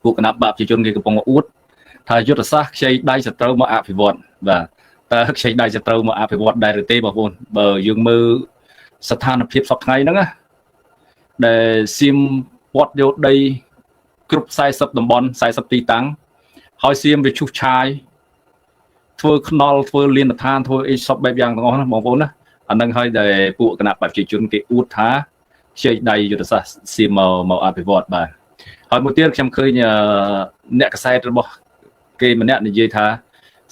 ពួកគណបក្សប្រជាជនគេកំពុងអួតថាយុទ្ធសាស្ត្រខ្ចីដៃសត្រូវមកអភិវឌ្ឍបាទតើខ្ចីដៃសត្រូវមកអភិវឌ្ឍដែរឬទេបងប្អូនបើយើងមើលស្ថានភាពសប្តាហ៍ថ្ងៃហ្នឹងណាដែលសៀមពាត់យកដីគ្រប់40តំបន់40ទីតាំងហើយសៀមវាឈូសឆាយធ្វើខ្នល់ធ្វើលៀនដ្ឋានធ្វើអីសពបែបយ៉ាងទាំងអស់ណាបងប្អូនណាអានឹងហើយដែលពួកគណបក្សប្រជាជនគេអួតថាខ្ចីដៃយុទ្ធសាស្ត្រសៀមមកអភិវឌ្ឍបាទហើយមួយទៀតខ្ញុំឃើញអ្នកកសែតរបស់គេម្នាក់និយាយថា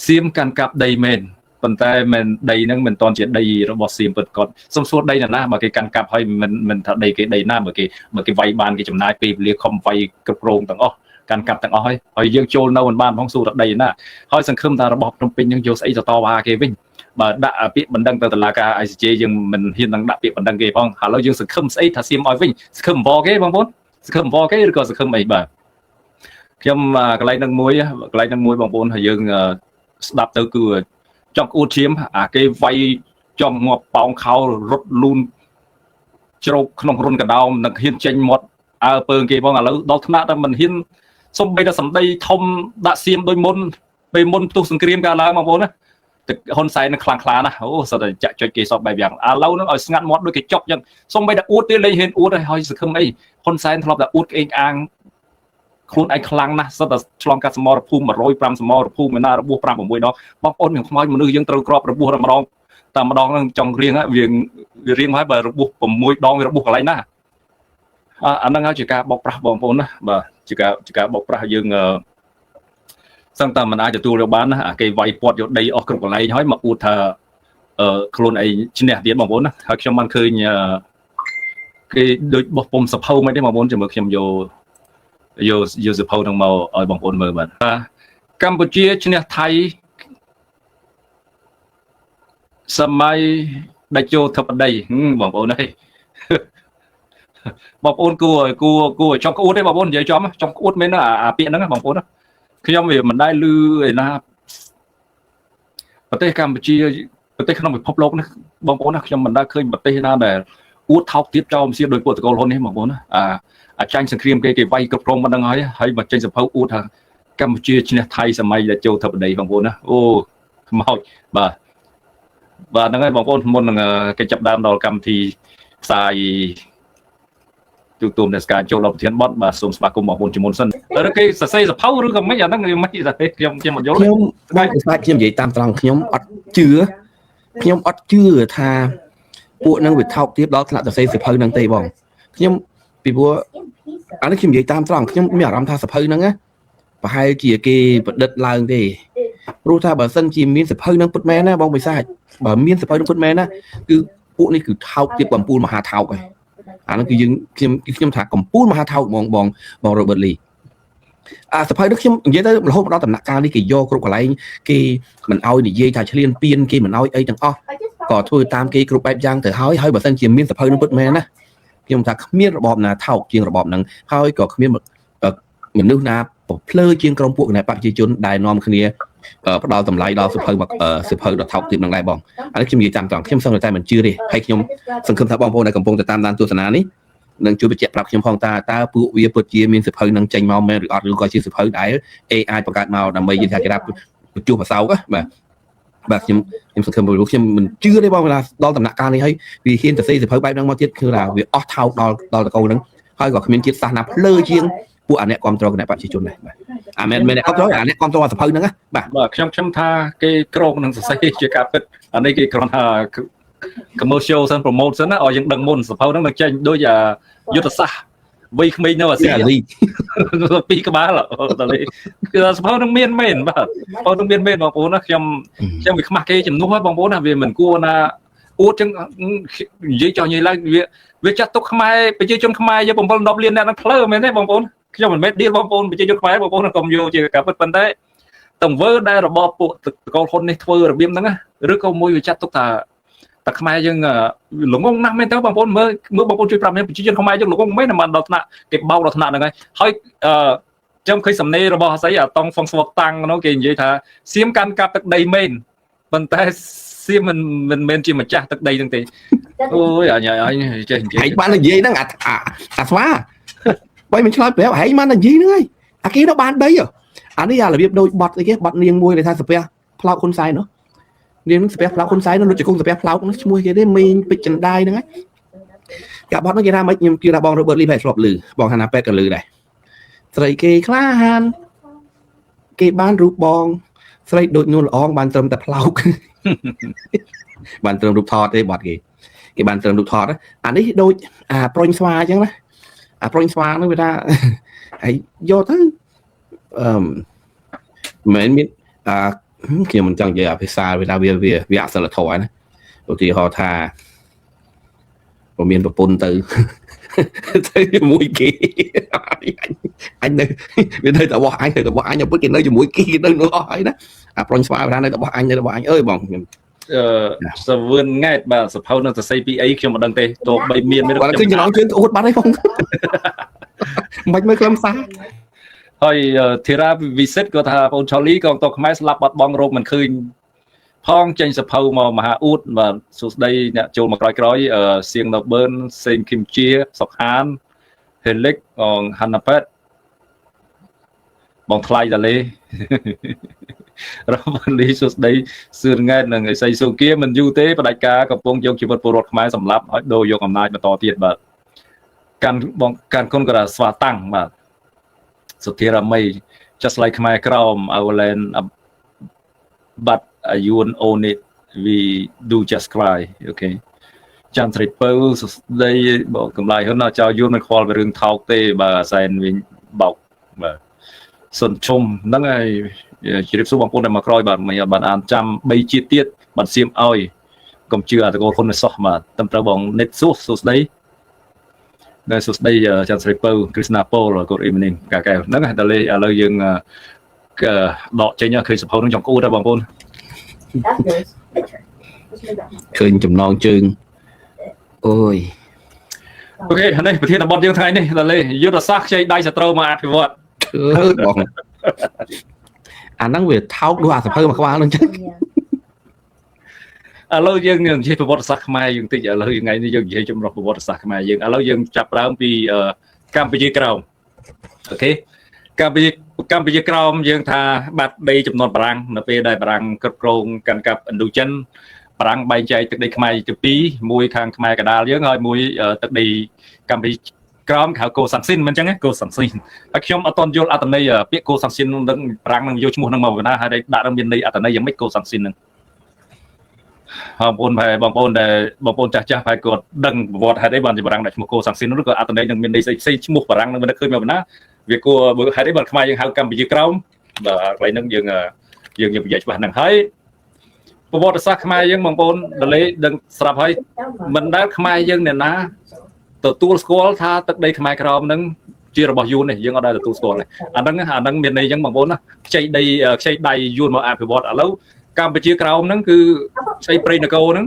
សៀមកាន់កាប់ដីមែនប៉ុន្តែមិនដីហ្នឹងមិនតន់ជាដីរបស់សៀមពិតគាត់សុំសួរដីណាបើគេកាន់កាប់ហើយមិនថាដីគេដីណាបើគេវាយបានគេចំណាយពេលវេលាខំវាយគ្រប់គ្រងទាំងអស់កាន់កាប់ទាំងអស់ហើយហើយយើងចូលនៅមិនបានផងសួរថាដីណាហើយសង្ឃឹមថារបស់ភ្នំពេញហ្នឹងយកស្អីទៅតវ៉ាគេវិញបើដាក់ពាក្យបណ្ដឹងទៅតុលាការ ICJ យើងមិនហ៊ាននឹងដាក់ពាក្យបណ្ដឹងគេផងឥឡូវយើងសង្ឃឹមស្អីថាសៀមឲ្យវិញសង្ឃឹមវគេបងប្អូនសង្ឃឹមវគេឬក៏សង្ឃឹមអីបាទខ្ញុំកន្លែងនឹងមួយកន្លែងនឹងមួយបងប្អូនហើយយើងស្ដាប់ទៅគឺចង់អួតឈាមអាគេវាយចង់ងាប់ប៉ោងខោរត់លូនជ្រោកក្នុងរុនកដោមនឹងហ៊ានចេញមាត់អើពើគេផងឥឡូវដល់ថ្នាក់តែមិនហ៊ានសំបីតែសម្ដីធំដាក់សៀមដូចមុនពេលមុនផ្ទុះសង្គ្រាមកាលឡើងបងប្អូនណាទឹកហ៊ុនសែននឹងខ្លាំងខ្លាណាស់អូសុទ្ធតែចាក់ចុចគេសពបែបយ៉ាងឥឡូវនឹងឲ្យស្ងាត់មាត់ដូចគេចុកចឹងសំបីតែអួតទៀតលេងហ៊ានអួតហើយសង្ឃឹមអីហ៊ុនសែនធ្លាប់តែអួតក្អេងអាងខ្លួនឯងខ្លាំងណាស់សុទ្ធតែឆ្លងកាត់សមរភូមិ105សមរភូមិឯណារបួស5 6ដងបងប្អូនមានខ្មោចមនុស្សយើងត្រូវក្របរបួសម្ដងតែម្ដងហ្នឹងចង់រៀងវារៀងហើយបើរបួស6ដងវារបួសកន្លែងណាអាហ្នឹងហើយជាការបោកប្រាស់បងប្អូនណាបាទជាការបោកប្រាស់យើងសឹងតែមិនអាចទទួលយកបានណាអាគេវាយពាត់យកដីអស់គ្រប់កន្លែងហើយមកអួតថាខ្លួនឯងឈ្នះទៀតបងប្អូនណាហើយខ្ញុំបានឃើញគេដូចបោះពុំសភៅមិនទេបងប្អូនចាំមើលខ្ញុំយកសភៅនឹងមកឲ្យបងប្អូនមើលបាទកម្ពុជាឈ្នះថៃសម័យដេជោធិបតីបងប្អូនអើយបងប្អូនគួរចង់ក្អួតទេបងប្អូននិយាយចំចង់ក្អួតមែនអាពាក្យហ្នឹងបងប្អូនខ្ញុំវាមិនដែលឮឯណាប្រទេសកម្ពុជាប្រទេសក្នុងពិភពលោកនេះបងប្អូនណាខ្ញុំមិនដែលឃើញប្រទេសណាដែលអួតថោកទាបចោលមសៀដោយពួកតកូលហ៊ុននេះបងប្អូនណាអាចាញ់សង្គ្រាមគេវាយគ្រប់គ្រងមិនដឹងហើយហើយមកចេញសភៅអួតថាកម្ពុជាឈ្នះថៃសម័យដែលចូលធិបតីបងប្អូនណាអូខ្មោចបាទបាទហ្នឹងហើយបងប្អូនមុននឹងគេចាប់ដើមដល់កម្មវិធីផ្សាយទូទួមនេសការចូលដល់ប្រធានបទបាទសូមស្វាគមន៍បងប្អូនជាមុនសិនឬគេសរសេរសភៅឬក៏មិនអាហ្នឹងមិនទេខ្ញុំអត់យល់ខ្ញុំបងស្វាខ្ញុំនិយាយតាមត្រង់ខ្ញុំអត់ជឿខ្ញុំអត់ជឿថាពួកហ្នឹងវាថោកទាបដល់ថ្នាក់សរសេរសភៅហ្នឹងទេបងខ្ញុំពីព្រោះអានេះខ្ញុំនិយាយតាមត្រង់ខ្ញុំមានអារម្មណ៍ថាសភៅហ្នឹងណាប្រហែលជាគេប្រឌិតឡើងទេព្រោះថាបើសិនជាមានសភៅហ្នឹងពិតមែនណាបងបិសាចបើមានសភៅហ្នឹងពិតមែនណាគឺពួកនេះគឺថោកទាបកំពូលមហាថោកហើយអាហ្នឹងគឺយើងខ្ញុំថាកំពូលមហាថោកហ្មងបងបង Robert Lee អាសភៅនេះខ្ញុំនិយាយទៅរហូតដល់ដំណាក់កាលនេះគេយកគ្រប់កន្លែងគេមិនអោយនិយាយថាឆ្លៀនពៀនគេមិនអោយអីទាំងអស់ក៏ធ្វើតាមគេគ្រប់បែបយ៉ាងទៅហើយហើយបើសិនជាមានសភៅនឹងពិតមែនណាខ្ញុំថាគ្មានរបបណាថោកជាងរបបហ្នឹងហើយក៏គ្មានមនុស្សណាភ្លើជាងក្រុមពួកគណបក្សប្រជាជនដែលនាំគ្នាផ្ដល់តម្លៃដល់សភៅសភៅដ៏ថោកទាបនឹងដែរបងអានេះខ្ញុំនិយាយតាមត្រង់ខ្ញុំសឹងតែមិនជឿទេហើយខ្ញុំសង្ឃឹមថាបងប្អូនដែលកំពុងតែតាមដានទស្សនានេះនឹងជួយបញ្ជាក់ប្រាប់ខ្ញុំផងតើពួកវាពិតជាមានសភៅនឹងចេញមកមែនឬអត់ឬក៏ជាសភៅដែល AI បង្កើតមកដើម្បីយើងថាគេថាបញ្ចុះបសោកបាទបាទខ្ញុំសង្ឃឹមព្រោះខ្ញុំមិនជឿទេបងថាដល់ដំណាក់កាលនេះហើយវាហ៊ានទៅសេសភៅបែបហ្នឹងមកទៀតគឺថាវាអស់ថោកដល់តកូលហ្នឹងហើយក៏គ្មានជាតិសាសន៍ណាភ្លើជាងពួកអាអ្នកគ្រប់គ្រងគណបក្សប្រជាជនដែរបាទអាមែនអ្នកគ្រប់គ្រងអាអ្នកគ្រប់គ្រងសភៅហ្នឹងណាបាទបាទខ្ញុំថាគេក្រងនឹងសរសេរជាការពិតអានេះគេគ្រាន់ថា commercial សិន promote សិនណាឲ្យយើងដឹងមុនសភៅហ្នឹងនឹងចេញដូចយុទ្ធសាស្ត្រវ័យក្មេងនៅអាស៊ីពីរក្បាលតលេគឺសភៅនឹងមានមែនបាទសភៅនឹងមានមែនបងប្អូនណាខ្ញុំវាខ្មាស់គេជំនួសហើយបងប្អូនណាវាមិនគួរណាអួតចឹងនិយាយចោះនិយាយឡើងវាចាត់ទុកខ្មែរប្រជាជនខ្មែរយើង7 10លានអ្នកហ្នឹងផ្លូវមែនទេបងប្អូនខ្ញុំមិនមែនឌីលបងប្អូនប្រជាជនខ្មែរបងប្អូនកុំយកជាការពិតប៉ុន្តែទង្វើដែលរបបពួកតកូលហ៊ុននេះធ្វើរបៀបហ្នឹងឬក៏មួយវាចាត់ទុកថាតែខ្មែរយើងល្ងងណាស់មែនតើបងប្អូនមើលបងប្អូនជួយប្រាប់ខ្ញុំប្រជាជនខ្មែរយើងល្ងងមែនមិនដល់ថ្នាក់គេបោកដល់ថ្នាក់ហ្នឹងហើយខ្ញុំឃើញសំណេររបស់ស្អីអាតង់ហ្វុងស្វកតាំងនោះគេនិយាយថាសៀមកាន់កាប់ទឹកដីមែនប៉ុន្តែសៀមមិនមែនជាម្ចាស់ទឹកដីហ្នឹងទេអូយអញចេះនិយាយ ឯងបាននិយាយហ្នឹងអាស្វាបើមិនឆ្លើយប្រាប់ឯងបាននិយាយហ្នឹងហើយ អាគេនៅបានដីអានេះអារបៀបដូចបត់អីគេបត់នាងមួយដែលថាសាពះផ្លោកហ៊ុនសែននោះនាងនឹងសាពះផ្លោកហ៊ុនសែននោះលោកជង្គង់សាពះផ្លោកនោះឈ្មោះគេទេមីងពេជ្រចិន្តាយហ្នឹងឯងការបត់នោះគេថាម៉េចខ្ញុំជឿថាបងរ៉ូប៊ឺតលីប្រហែលធ្លាប់ឮបងហាណាពេតក៏ឮដែរស្រីគេក្លាហានគេបានរូបបងស្រីដូចនួនល្អងបានត្រឹមតែផ្លោក បានត្រឹមរូបថតទេបត់គេគេបានត្រឹមរូបថតអានេះដូចអាប្រុញស្វាអញ្ចឹងណាអាប្រុញស្វាហ្នឹងវាថាហើយយកទៅអឺមិនមានអាខ្ញុំមិនចង់និយាយអាភាសាវាថាវាវាវាអសិលធម៌ណាឧទាហរណ៍ថាបើមានប្រពន្ធទៅទៅជាមួយគេអញនៅវានៅតែរបស់អញនៅតែរបស់អញពុតគេនៅជាមួយគេនៅនោះអស់ហើយណាអាប្រុញស្វាថានៅតែរបស់អញនៅរបស់អញអើយបងខ្ញុំ អឺសវឿនង៉ែតបាទសភៅនឹងសរសេរពីអីខ្ញុំមិនដឹងទេទោះបីមានមាន គាត់ឃើញចំណងជើងអួតបាត់ហើយបងមិនមើលខ្លឹមសារ ហើយធីរ៉ាវិសិតក៏ថាបងឆូលីកងទ័ពខ្មែរស្លាប់បាត់បង់រោគមិនឃើញផងចេញសភៅមកមហាអួតបាទសួស្តីអ្នកចូលមកក្រោយៗសៀងណូប៊ឺនសេងគឹមជាសុកហានហេលិកបងហាណាប៉េតបងថ្លៃតាលេរ៉ាលីសួស្តីសឿនង៉ែតនិងអេសីសូគាមិនយូរទេបដិការកំពុងយកជីវិតពលរដ្ឋខ្មែរសម្លាប់ឲ្យដូរយកអំណាចបន្តទៀតបាទកាន់បងកាន់គុណក៏ស្វាតាំងបាទសុធារមី just like ខ្មែរក្រម our land, but យួន own it, we do just cry. Okay ចាំស្រីពៅសួស្តីបងកំឡៃហ៊ុនចៅយួនមិនខ្វល់ពីរឿងថោកទេបាទសែនវិញបោកបាទសុនឈុំហ្នឹងហើយជម្រាបសួរបងប្អូនដែលមកក្រោយបាទមិនបានអានចាំ3ជាតិទៀតបាទសៀមឲ្យកុំជឿអាតកូលហ៊ុនសោះបាទត្រឹមត្រូវបងនិតសួសួស្តីដែលសួស្តីច័ន្ទស្រីពៅគ្រីស្ណាប៉ូល good evening កាកែវហ្នឹងហើយដល់ឥឡូវយើងដកចេញឃើញសភៅនឹងចង់គូដែរបងប្អូន ឃើញចំណងជើងអូយ Okay នេះប្រធានបទយើងថ្ងៃនេះដល់យុទ្ធសាស្ត្រខ្ចីដៃសត្រូវមកអភិវឌ្ឍ បងអាហ្នឹងវាថោកដូចអាសភៅមួយក្បាលហ្នឹងចឹង ឥឡូវយើងនិយាយប្រវត្តិសាស្ត្រខ្មែរយើងតិចឥឡូវថ្ងៃនេះយើងនិយាយចម្រុះប្រវត្តិសាស្ត្រខ្មែរយើងឥឡូវយើងចាប់ដើមពីកម្ពុជាក្រោម okay កម្ពុជាកម្ពុជាក្រោមយើងថាបាត់ដីចំនួនបារាំងនៅពេលដែលបារាំងគ្រប់គ្រងកាន់កាប់ឥណ្ឌូចិនបារាំងបែងចែកទឹកដីខ្មែរទៅពីរមួយខាងខ្មែរកដាលយើងហើយមួយទឹកដីកម្ពុជាក្រោមហៅកូសាំងស៊ីនមិនចឹងកូសាំងស៊ីនហើយខ្ញុំអត់ទាន់យល់អត្ថន័យពាក្យកូសាំងស៊ីននឹងបារាំងនឹងយកឈ្មោះនឹងមកពីណាហើយដាក់នឹងមានន័យអត្ថន័យយ៉ាងម៉េចកូសាំងស៊ីននឹងបងប្អូនប្រហែលបងប្អូនដែលបងប្អូនចាស់ចាស់ប្រហែលគាត់ដឹងប្រវត្តិហេតុអីបានជាបារាំងដាក់ឈ្មោះកូសាំងស៊ីនឬក៏អត្ថន័យនឹងមានន័យស្អីផ្សេងឈ្មោះបារាំងនឹងមិនឃើញមកពីណាវាគួរហេតុអីបានខ្មែរយើងហៅកម្ពុជាក្រោមបាទកន្លែងហ្នឹងយើងយើងយើងនិយាយច្បាស់ហ្នឹងហើយប្រវត្តិសាស្ត្រខ្មែរយើងបងប្អូនដលេដឹងស្រាប់ហើយមិនដែលខ្មែរយើងអ្នកណាទទួលស្គាល់ថាទឹកដីខ្មែរក្រោមហ្នឹងជារបស់យួននេះយើងអត់ដែលទទួលស្គាល់ទេអាហ្នឹងអាហ្នឹងមានន័យអញ្ចឹងបងប្អូនណាខ្ចីដីខ្ចីដៃយួនមកអភិវឌ្ឍឥឡូវកម្ពុជាក្រោមហ្នឹងគឺខ្ចីព្រៃនគរហ្នឹង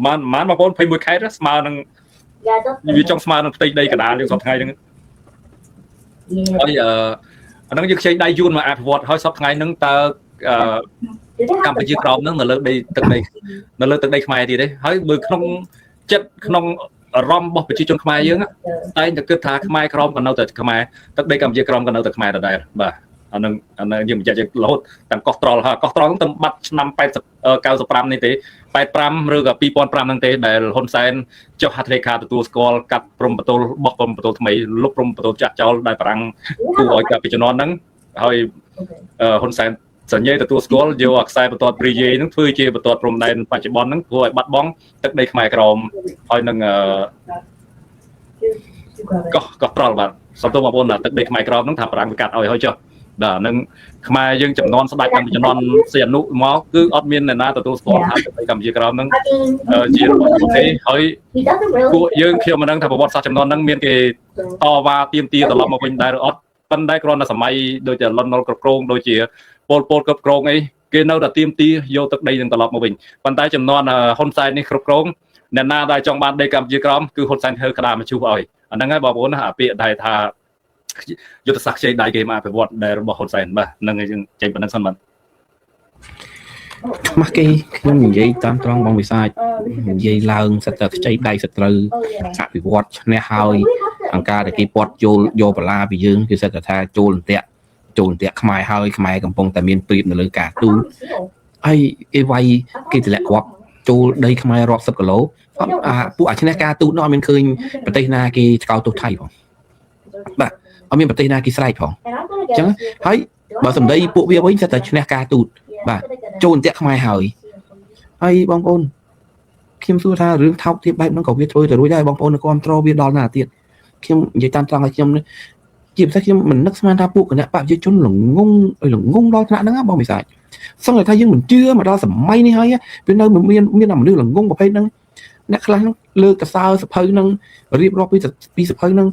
ប្រហែលបងប្អូន21ខេត្តស្មើនឹងវាចង់ស្មើនឹងផ្ទៃដីកណ្ដាលយើងសប្តាហ៍ថ្ងៃហ្នឹងហើយអាហ្នឹងយើងខ្ចីដៃយួនមកអភិវឌ្ឍហើយសប្តាហ៍ថ្ងៃហ្នឹងតើកម្ពុជាក្រោមហ្នឹងនៅលើដីទឹកដីនៅលើទឹកដីខ្មែរទៀតទេហើយបើក្នុងចិត្តក្នុងអារម្មណ៍របស់ប្រជាជនខ្មែរយើងតែងតែគិតថាខ្មែរក្រមក៏នៅតែខ្មែរទឹកដីកម្ពុជាក្រមក៏នៅតែខ្មែរដដែលបាទអានឹងអានឹងយើងបញ្ជាក់រហូតទាំងកោះត្រល់ហើយកោះត្រល់ហ្នឹងទៅបាត់ឆ្នាំ80 95នេះទេ85ឬក៏2005ហ្នឹងទេដែលហ៊ុនសែនចុះហត្ថលេខាទទួលស្គាល់កាត់ព្រំប្រទល់បោះព្រំប្រទល់ថ្មីលុបព្រំប្រទល់ចាស់ចោលដែលបារាំងគូឲ្យកាប់ពីជំនាន់ហ្នឹងហើយហ៊ុនសែនសញ្ញាទទួលស្គាល់យកអាខ្សែបន្ទាត់ព្រីយេហ្នឹងធ្វើជាបន្ទាត់ព្រំដែនបច្ចុប្បន្នហ្នឹងធ្វើឲ្យបាត់បង់ទឹកដីខ្មែរក្រមហើយនឹងកោះកោះត្រល់បាទសំទោសបងប្អូនទឹកដីខ្មែរក្រមហ្នឹងថាបារាំងវាកាត់ឲ្យហើយចុះបាទនឹងខ្មែរយើងចំនួនស្ដេចតាំងពីចំនួនសីហនុមកគឺអត់មានអ្នកណាទទួលស្គាល់ថាទឹកដីកម្ពុជាក្រមហ្នឹងជារបស់ប្រទេសហើយពួកយើងខ្ញុំមិនដឹងថាប្រវត្តិសាស្ត្រចំនួនហ្នឹងមានគេតវ៉ាទាមទារត្រឡប់មកវិញដែរឬអត់ប៉ុន្តែគ្រាន់តែសម័យដូចជាលន់នល់គ្រប់គ្រងដូចជាពលពលគ្រប់គ្រងអីគេនៅតែទាមទារយកទឹកដីនឹងត្រឡប់មកវិញប៉ុន្តែចំនួនហ៊ុនសែននេះគ្រប់គ្រងអ្នកណាដែលចង់បានដីកម្ពុជាក្រមគឺហ៊ុនសែនធ្វើក្តារមឈូសឲ្យអាហ្នឹងហើយបងប្អូនណាអាពាក្យដែលថាយុទ្ធសាស្ត្រខ្ចីដៃគេមកអភិវឌ្ឍដែលរបស់ហ៊ុនសែនបាទហ្នឹងហើយយើងចេញប៉ុណ្្នឹងសិនបាទ ខ្មាស់គេខ្ញុំនិយាយតាមត្រង់បងវិសាចនិយាយឡើងសិតតែខ្ចីដៃសត្រូវអភិវឌ្ឍឈ្នះហើយអង្គការដែលគេពាត់ចូលយកបលាពីយើងគឺសិតតែថាចូលអន្ទាក់ ចូលអន្ទាក់ខ្មែរហើយខ្មែរកំពុងតែមានព្រៀបនៅលើការទូតហើយគេវាយគេតម្លាក់គ្រាប់ចូលដីខ្មែររាប់សិបគីឡូអាពួកអាឈ្នះការទូតនោះអត់មានឃើញប្រទេសណាគេថ្កោលទោសថៃផងបាទអត់មានប្រទេសណាគេស្រែកផងអញ្ចឹងហើយបើសម្ដីពួកវាវិញសិតតែឈ្នះការទូតបាទចូលអន្ទាក់ខ្មែរហើយហើយបងប្អូនខ្ញុំសួរថារឿងថោកទាបបែបហ្នឹងក៏វាធ្វើទៅរួចដែរបងប្អូននៅគ្រប់គ្រងវាដល់ណាទៀតខ្ញុំនិយាយតាមត្រង់ឲ្យខ្ញុំជាពិសេសខ្ញុំមិននឹកស្មានថាពួកគណៈបកប្រជាជនល្ងងល្ងងដល់ថ្នាក់ហ្នឹងបងវិសាចសឹងតែថាយើងមិនជឿមកដល់សម័យនេះហើយវានៅមានមានមនុស្សល្ងងប្រភេទហ្នឹងអ្នកខ្លះហ្នឹងលើកកសើសភៅហ្នឹងរៀបរាប់ពីសភៅហ្នឹង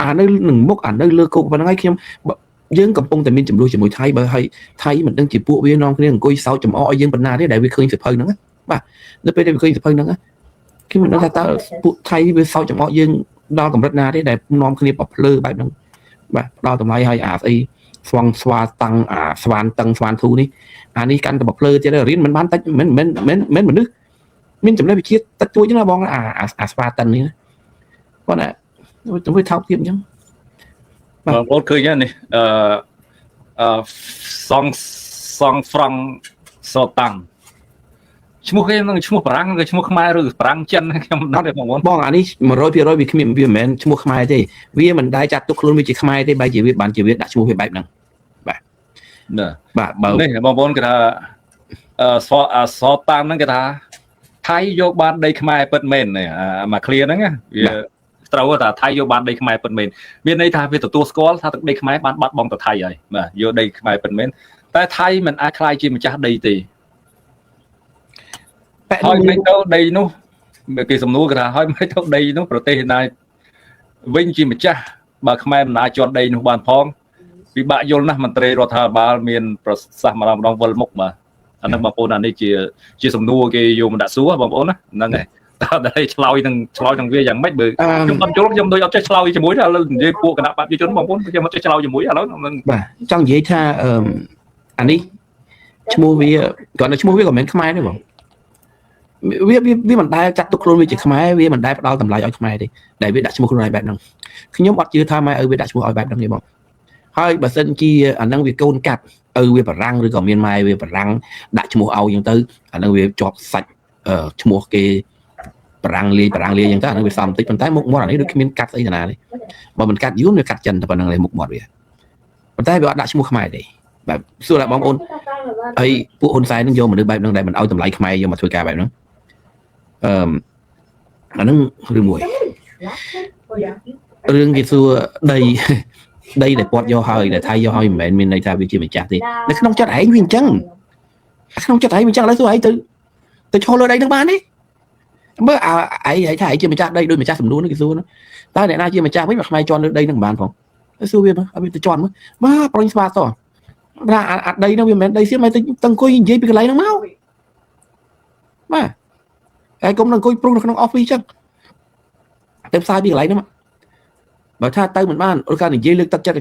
អានៅនឹងមុខអានៅលើគោកប៉ុណ្្នឹងហើយខ្ញុំយើងកំពុងតែមានចំនួនជាមួយថៃបើហើយថៃមិនដឹងជាពួកវានាំគ្នាអង្គុយសោចចំអកឲ្យយើងប៉ុណ្ណាទេដែលវាឃើញសភៅហ្នឹងបាទនៅពេលដែលវាឃើញសភៅហ្នឹងខ្ញុំមិនដឹងថាតើពួកថៃវាសោចចំអកយើងដល់កម្រិតណាទេដែលនាំគ្នាប្រភ្លឺបែបហ្នឹងបាទផ្ដល់តម្លៃឲ្យអាស្អីស្វងស្វាតាំងអាស្វានតឹងស្វានធូនេះអានេះកាន់តែប្រភ្លឺទៀតរៀនមិនបានតិចមិនមិនមិនមិនមនុស្សមានចំណេះវិជ្ជាតិចតួចណាបងអាអាស្វាតិននេះគាត់ណាទៅថោកទៀតអញ្ចឹងបងប្អូនឃើញនេះអឺអឺសងសងហ្វ្រង់សតាំងឈ្មោះគេនឹងឈ្មោះបារាំងឬឈ្មោះខ្មែរឬបារាំងចិនខ្ញុំមិនដឹងទេបងប្អូនបងអានេះ100%វាគ្មានវាមិនមែនឈ្មោះខ្មែរទេវាមិនដែលចាត់ទុកខ្លួនវាជាខ្មែរទេបែរជាវាបានជាវាដាក់ឈ្មោះវាបែបហ្នឹងបាទបាទបើនេះបងប្អូនគេថាអឺសសតាំងហ្នឹងគេថាថៃយកបានដីខ្មែរពិតមែនមកឃ្លាហ្នឹងវាត្រូវថាថៃយកបានដីខ្មែរពិតមែនមានន័យថាវាទទួលស្គាល់ថាទឹកដីខ្មែរបានបាត់បង់ទៅថៃហើយបាទយកដីខ្មែរពិតមែនតែថៃមិនអាចក្លាយជាម្ចាស់ដីទេហើយមិនទៅដីនោះគេសំណួរគេថាហើយមិនទៅដីនោះប្រទេសណាវិញជាម្ចាស់បើខ្មែរមិនអាចជាន់ដីនោះបានផងពិបាកយល់ណាស់មន្ត្រីរដ្ឋាភិបាលមានប្រសាសន៍ម្ដងម្ដងវិលមុខបាទអានឹងបងប្អូនអានេះជាសំណួរគេយកមកដាក់សួរបងប្អូនណាហ្នឹងហើយតើតែឆ្លើយនឹងវាយ៉ាងម៉េចបើខ្ញុំអត់យល់ខ្ញុំដូចអត់ចេះឆ្លើយជាមួយឥឡូវនិយាយពួកគណៈបកប្រជាជនបងប្អូនខ្ញុំអត់ចេះឆ្លើយជាមួយឥឡូវហ្នឹងបាទចង់និយាយថាអានេះឈ្មោះវាគាត់នៅឈ្មោះវាក៏មិនមែនខ្មែរទេបងវាវាមិនដែលចាត់ទុកខ្លួនវាជាខ្មែរវាមិនដែលផ្ដល់តម្លៃឲ្យខ្មែរទេដែលវាដាក់ឈ្មោះខ្លួនឯងបែបហ្នឹងខ្ញុំអត់ជឿថាម៉ែឪវាដាក់ឈ្មោះឲ្យបែបហ្នឹងទេបងហើយបើសិនជាអាហ្នឹងវាកូនកាត់ឪវាបារាំងឬក៏មានម៉ែវាបារាំងដាក់ឈ្មោះឲ្យអញ្ចឹងទៅអាហ្នឹងវាជាប់សាច់ឈ្មោះគេបារាំងលាយបារាំងលាយអញ្ចឹងទៅអាហ្នឹងវាសមបន្តិចប៉ុន្តែមុខមាត់អានេះដូចគ្មានកាត់ស្អីតាណាទេបើមិនកាត់យួនវាកាត់ចិនតែប៉ុណ្្នឹងឯងមុខមាត់វាប៉ុន្តែវាអត់ដាក់ឈ្មោះខ្មែរទេបាទសួរថាបងប្អូនហើយពួកហ៊ុនសែននឹងយកមនុស្សបែបហ្នឹងដែលមិនឲ្យតម្លៃខ្មែរយកមកធ្វើការបែបហ្នឹងអាហ្នឹងរឿងមួយរឿងគេសួរដីដីដែលពាត់យកហើយដែលថៃយកហើយមិនមែនមានន័យថាវាជាម្ចាស់ទេនៅក្នុងចិត្តឯងវាអញ្ចឹងក្នុងចិត្តឯងវាអញ្ចឹងឥឡូវសួរឯងទៅឈរលើដីហ្នឹងបានទេមើលអាឯងថាឯងជាម្ចាស់ដីដូចម្ចាស់សំនួនគេសួរតើអ្នកណាជាម្ចាស់វិញមកខ្មែរជន់លើដីហ្នឹងមិនបានផងសួរវាមើលឲ្យវាទៅជន់មើលបាទប្រុញស្វាតថាអាដីហ្នឹងវាមិនមែនដីសៀមឲ្យទៅអង្គុយនិយាយពីកន្លែងហ្នឹងមកបាទហើយកុំនឹងអង្គុយព្រុសនៅក្នុង office ចឹងទៅផ្សាយពីកន្លែងហ្នឹងបើថាទៅមិនបានឬក៏និយាយលើកទឹកចិត្ត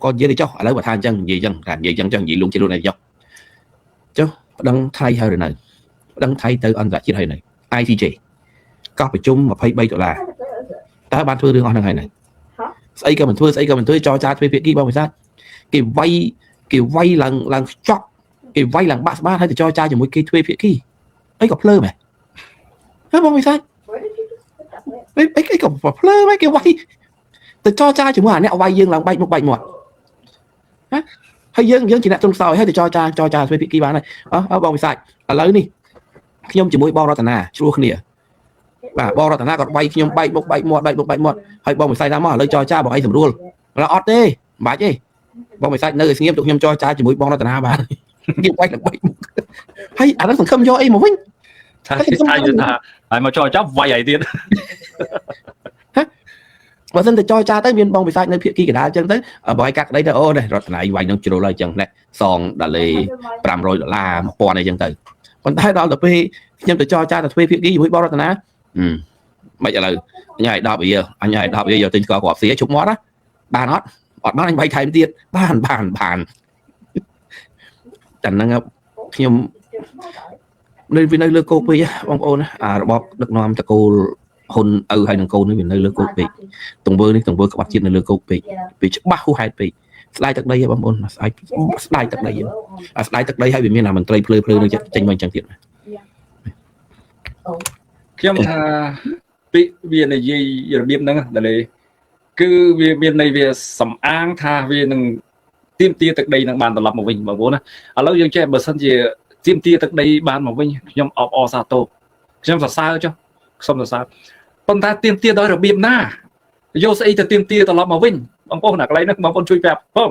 ក៏និយាយទៅចុះឥឡូវបើថាអញ្ចឹងនិយាយអញ្ចឹងថានិយាយអញ្ចឹងចឹងនិយាយលងជាខ្លួនឯងចុះចុះប្តឹងថៃហើយឬនៅប្តឹងថៃទៅអន្តរជាតិហើយនៅ ICJ កោះប្រជុំ23ដុល្លារតើបានធ្វើរឿងអស់ហ្នឹងហើយនៅស្អីក៏មិនធ្វើស្អីក៏មិនធ្វើចរចាទ្វេភាគីបងវិសាគេវាយគេវាយឡើងឡើងខ្ចប់គេវាយឡើងបាក់ស្បាតហើយទៅចរចាជាមួយគេទ្វេភាគីអីក៏ភ្លើមែនហើយបងវិសាអីក៏ភ្លើមែនគេវាយទៅចរចាជាមួយអាអ្នកវាយយើងឡើងបែកមុខបែកមាត់ណាហើយយើងជាអ្នកទុនខ្សោយហើយទៅចរចាទ្វេភាគីបានហើយអើបងវិសាឥឡូវនេះខ្ញុំជាមួយបងរតនាឆ្លោះគ្នាបាទបងរតនាគាត់វាយខ្ញុំបែកមុខបែកមាត់បែកមុខបែកមាត់ហើយបងវិសាថាមកឥឡូវចរចាបងឯងស្រួលឥឡូវអត់ទេមិនបាច់ទេបងវិសានៅឲ្យស្ងៀមទុកខ្ញុំចរចាជាមួយបងរតនាបានគេវាយឡើងបែកមុខហើយអានោះសង្ឃឹមយកអីមកវិញថាថាហើយមកចរចាវាយអីទៀតបើសិនទៅចរចាទៅមានបងវិសាចនៅភាគីកណ្ដាលអញ្ចឹងទៅបើឲ្យកាត់ក្តីទៅអូនេះរតនាវាយនឹងជ្រុលហើយអញ្ចឹងណាសងដាលេ500ដុល្លារ1000អីចឹងទៅប៉ុន្តែដល់ទៅពេលខ្ញុំទៅចរចាទៅទ្វេភាគីជាមួយបងរតនាមិនឥឡូវអញឲ្យ10រៀលអញឲ្យ10រៀលយកទិញស្ករគ្រាប់ស៊ីជប់មាត់ណាបានអត់អត់បានអញបាយថែមទៀតបានបានបានតែហ្នឹងខ្ញុំនៅវានៅលើគោកពេកបងប្អូនអារបបដឹកនាំតកូលហ៊ុនឪហើយនឹងកូននេះវានៅលើគោកពេកទង្វើនេះទង្វើក្បត់ជាតិនៅលើគោកពេកវាច្បាស់ហួសហេតុពេក ស្ដាយទឹកដីហ៎បងប្អូនស្ដាយស្ដាយទឹកដីអាស្ដាយទឹកដីហើយវាមានអាមន្ត្រីភ្លើភ្លើនឹងចេញមកអញ្ចឹងទៀត ខ្ញុំថាពាក្យវានិយាយរបៀបហ្នឹងដល់គឺវាមានន័យវាសំអាងថាវានឹងទៀមទាទឹកដីនឹងបានត្រឡប់មកវិញបងប្អូនណាឥឡូវយើងចេះបើសិនជាទៀមទាទឹកដីបានមកវិញខ្ញុំអបអរសាទរខ្ញុំសរសើរចុះខ្ញុំសរសើរប៉ុន្តែទៀមទាដោយរបៀបណាយកស្អីទៅទៀមទាត្រឡប់មកវិញបងប្អូនណាកន្លែងហ្នឹងបងប្អូនជួយប្រាប់ផង